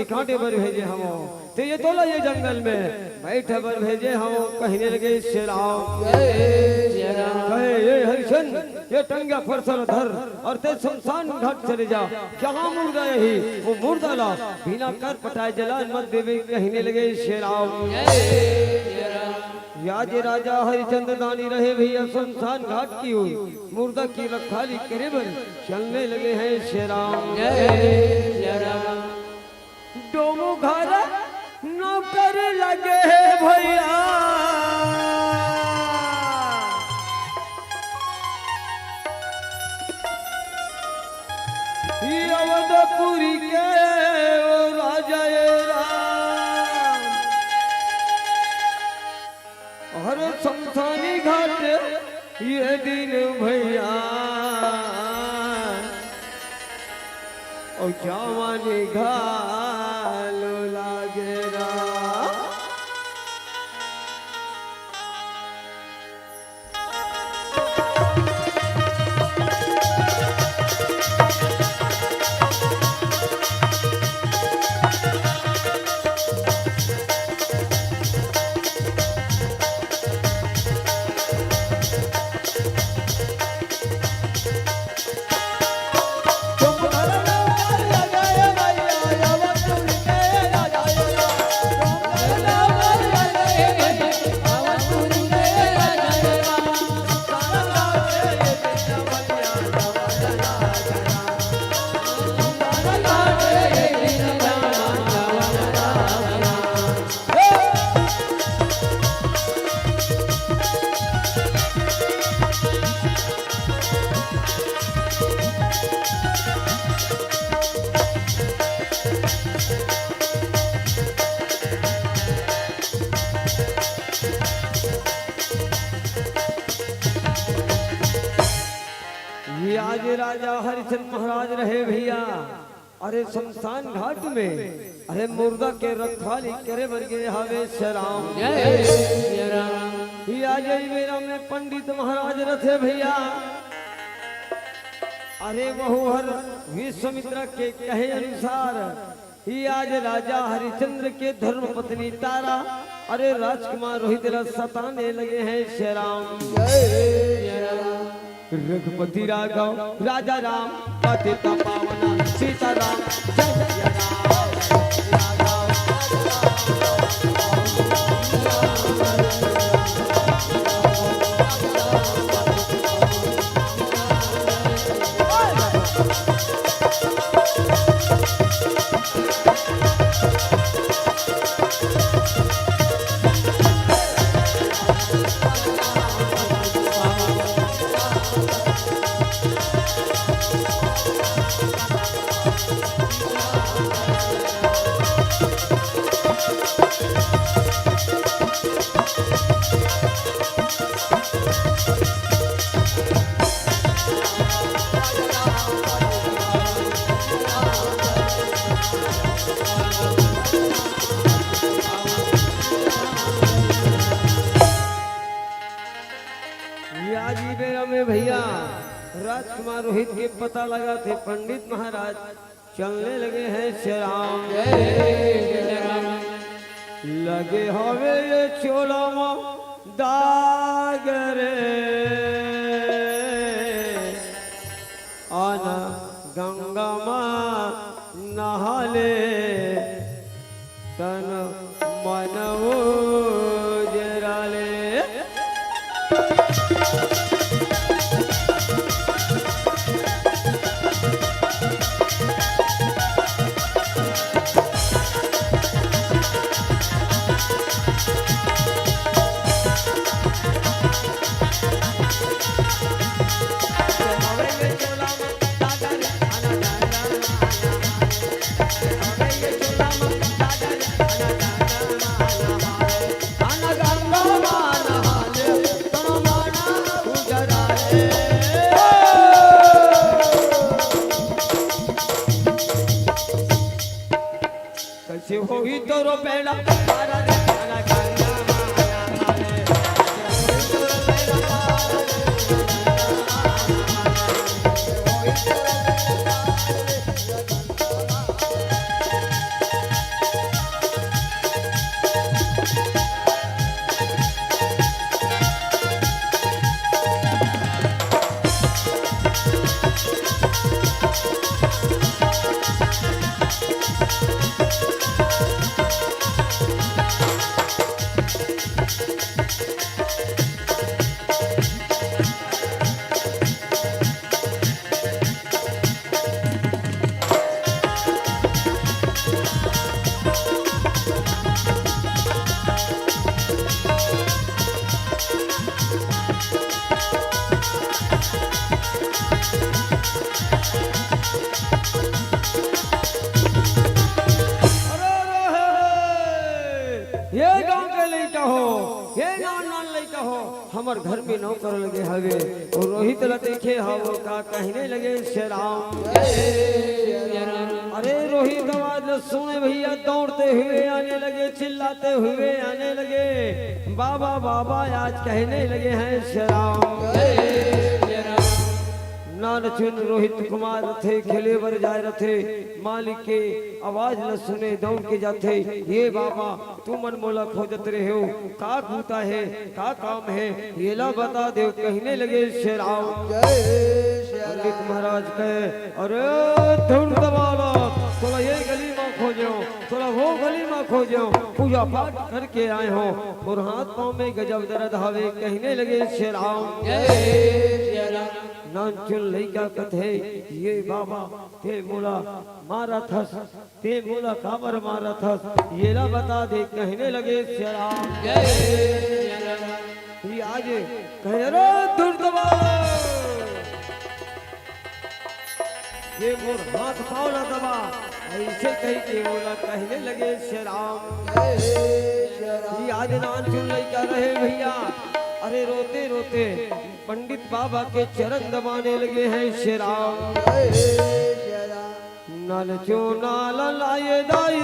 काटे बर भेजे हवं, ते ये तोला ये जंगल में बइठे बर भेजे हवं, कहिने लगे श्री राम। कहे, "ये हरिचंद, ये टंगिया फरसा ल धर अउ ते शमशान घाट चले जा, जहाँ मुर्दा रही, वो मुर्दा ला बिना कर पटाए जलाए मत देबे," कहिने लगे श्री राम। या जे राजा हरिचंद दानी रहे भइया, शमशान घाट की ओर मुर्दा के रखवाली करे बर चलने लगे हैं श्री राम। जय श्री राम। डोमू घर नौकर लगे हे भइया, ये अवधपुरी के ओ राजा ए राम। अरे शमशानी घाट ये दिन भइया, ओ जवानी घालो लागे रा। ये आज राजा हरिचंद महाराज रहे भइया, अरे शमशान घाट में, अरे मुर्दा के रखवाली करे बर गे हवे श्री राम। जय श्री राम। ये आज ये बेरा में पंडित महाराज रथे भइया, अरे वहू हर विश्वामित्र के कहे अनुसार ये आज राजा हरिचंद्र के धर्म पत्नी तारा, अरे राजकुमार रोहित ला सताने लगे हैं श्री राम। रघुपति राघव राजा राम, पतित पावन सीता राम, जय जय राम। ये आज ये बेरा में भइया, राजकुमार रोहित के पता लगा थे पंडित महाराज चलने लगे हैं श्री राम। जय श्री राम। लगे हवे ये चोला मा दाग रे, आना गंगा मा नहा ले, तन मन उजरा ले। कैसे होही तोरो बेड़ा पार रे, आना गंगा माना रे। हे नान नान लइका हो, हमर घर में नौकर लगे हवे। अउ रोहित ल देखे हव का कहने लगे श्री राम। अरे रोहित आवाज ल सुने भइया, दौड़ते हुए आने लगे, चिल्लाते हुए आने लगे, बाबा बाबा आज कहने लगे हैं श्री राम। नानचुन रोहित कुमार रथे, खेले बर जाए रथे, मालिक के आवाज ल सुने दौड़ के जाथे, ये बाबा तुमन मोला खोजत रहे हो, का बूता हे, का काम हे, येला बता देव, कहने लगे श्री राम। पंडित महाराज कहे, अरे धुन दबाला, तोला ये गली मा खोजेंव, तोला वो गली मा खोजेंव, पूजा पाठ करके आए हों, मोर हाथ पाँव में गजब दरद हवे, कहने लगे श्री राम। नानचुन लइका कथे, ये बाबा, ते मोला मारत हस, ते मोला काबर मारत हस, येला बता दे, कहने लगे श्री राम। ये आज कहे, अरे धुन दबा, ये मोर हाथ पाँव ला दबा, अइसे कहि के मोला कहने लगे श्री राम। ये आज नानचुन लइका रहे भइया, अरे रोते रोते पंडित बाबा के चरण दबाने लगे हैं श्री राम। नानचुन नान लाए दाई,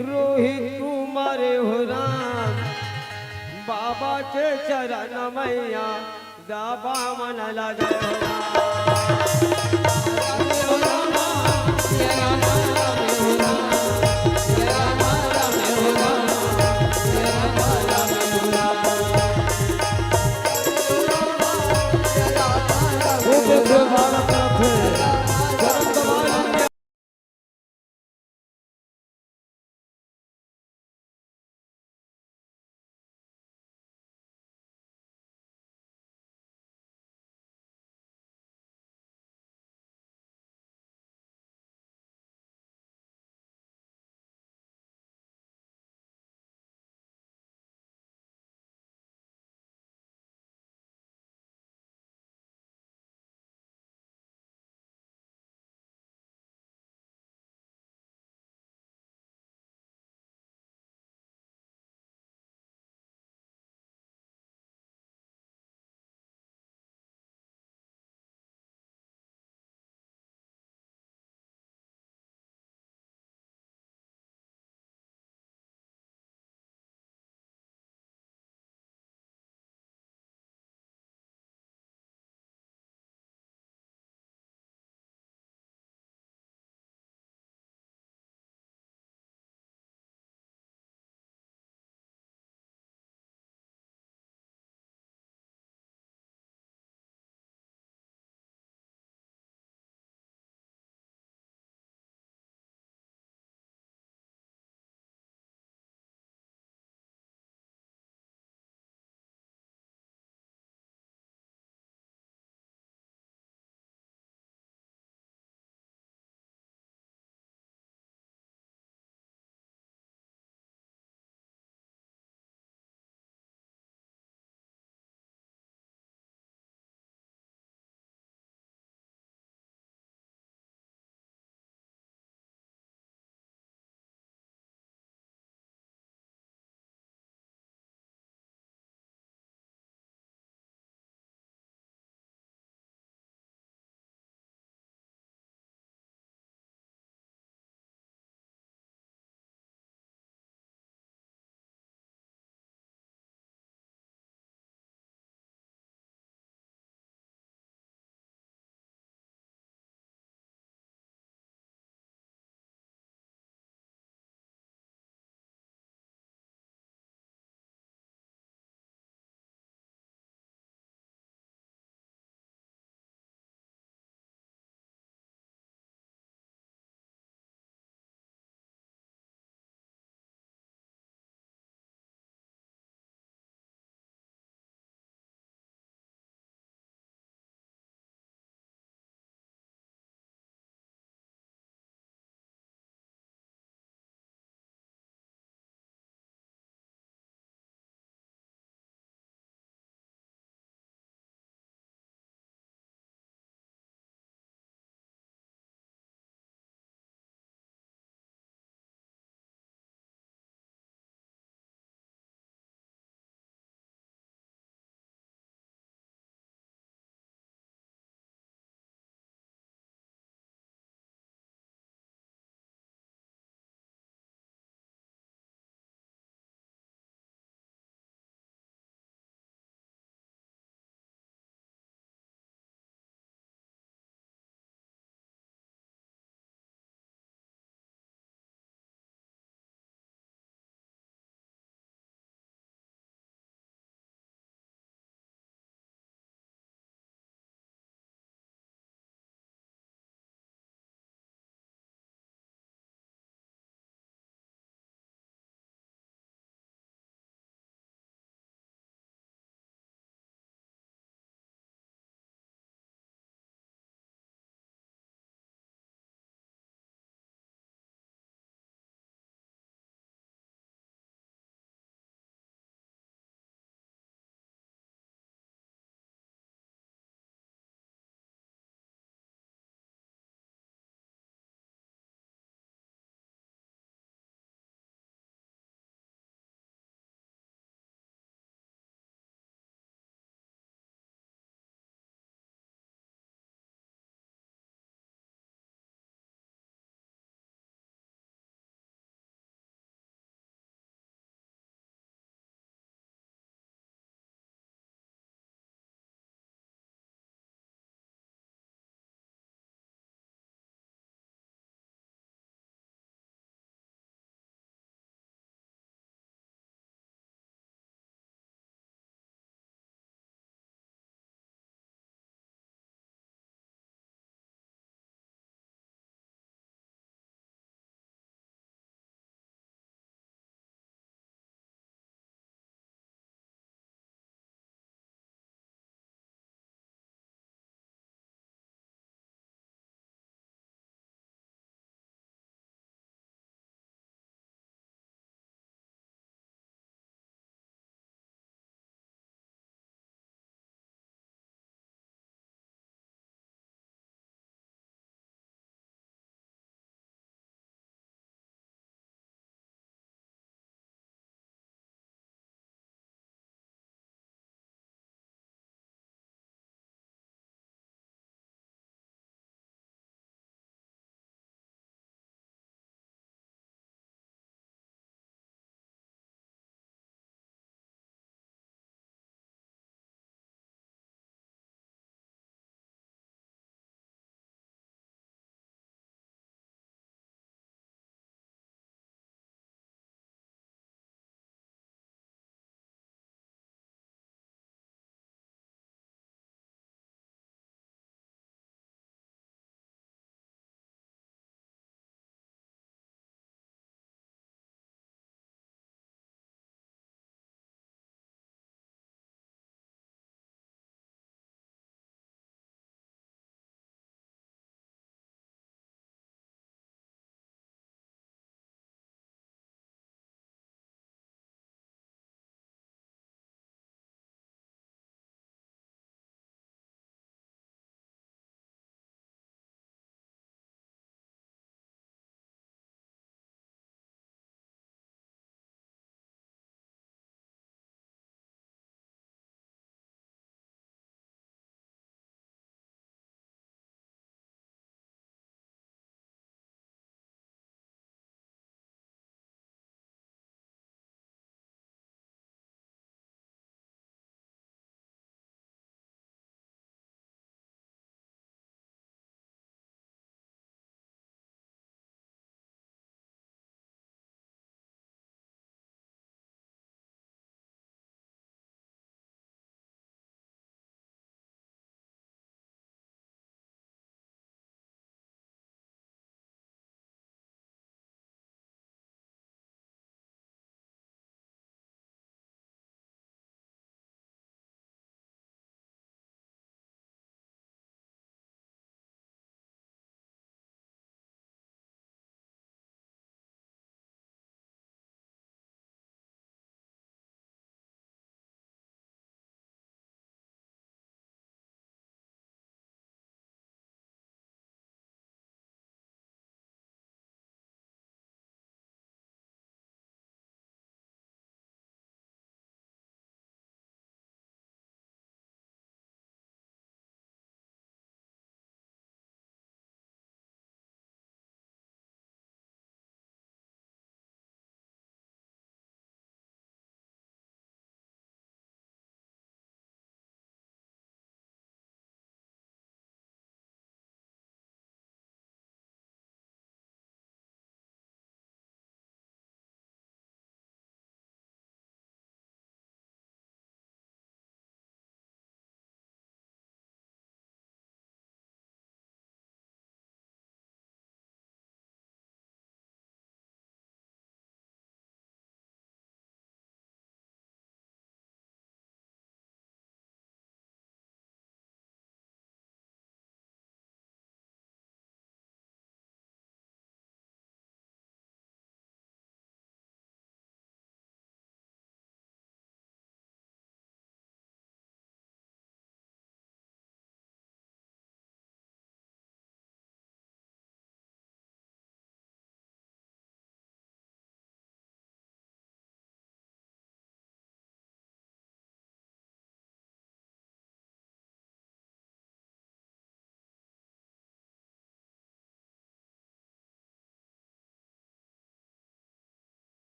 रोहित कुमार हो राम, बाबा के चरण मैया दबा मन लगे हो राम।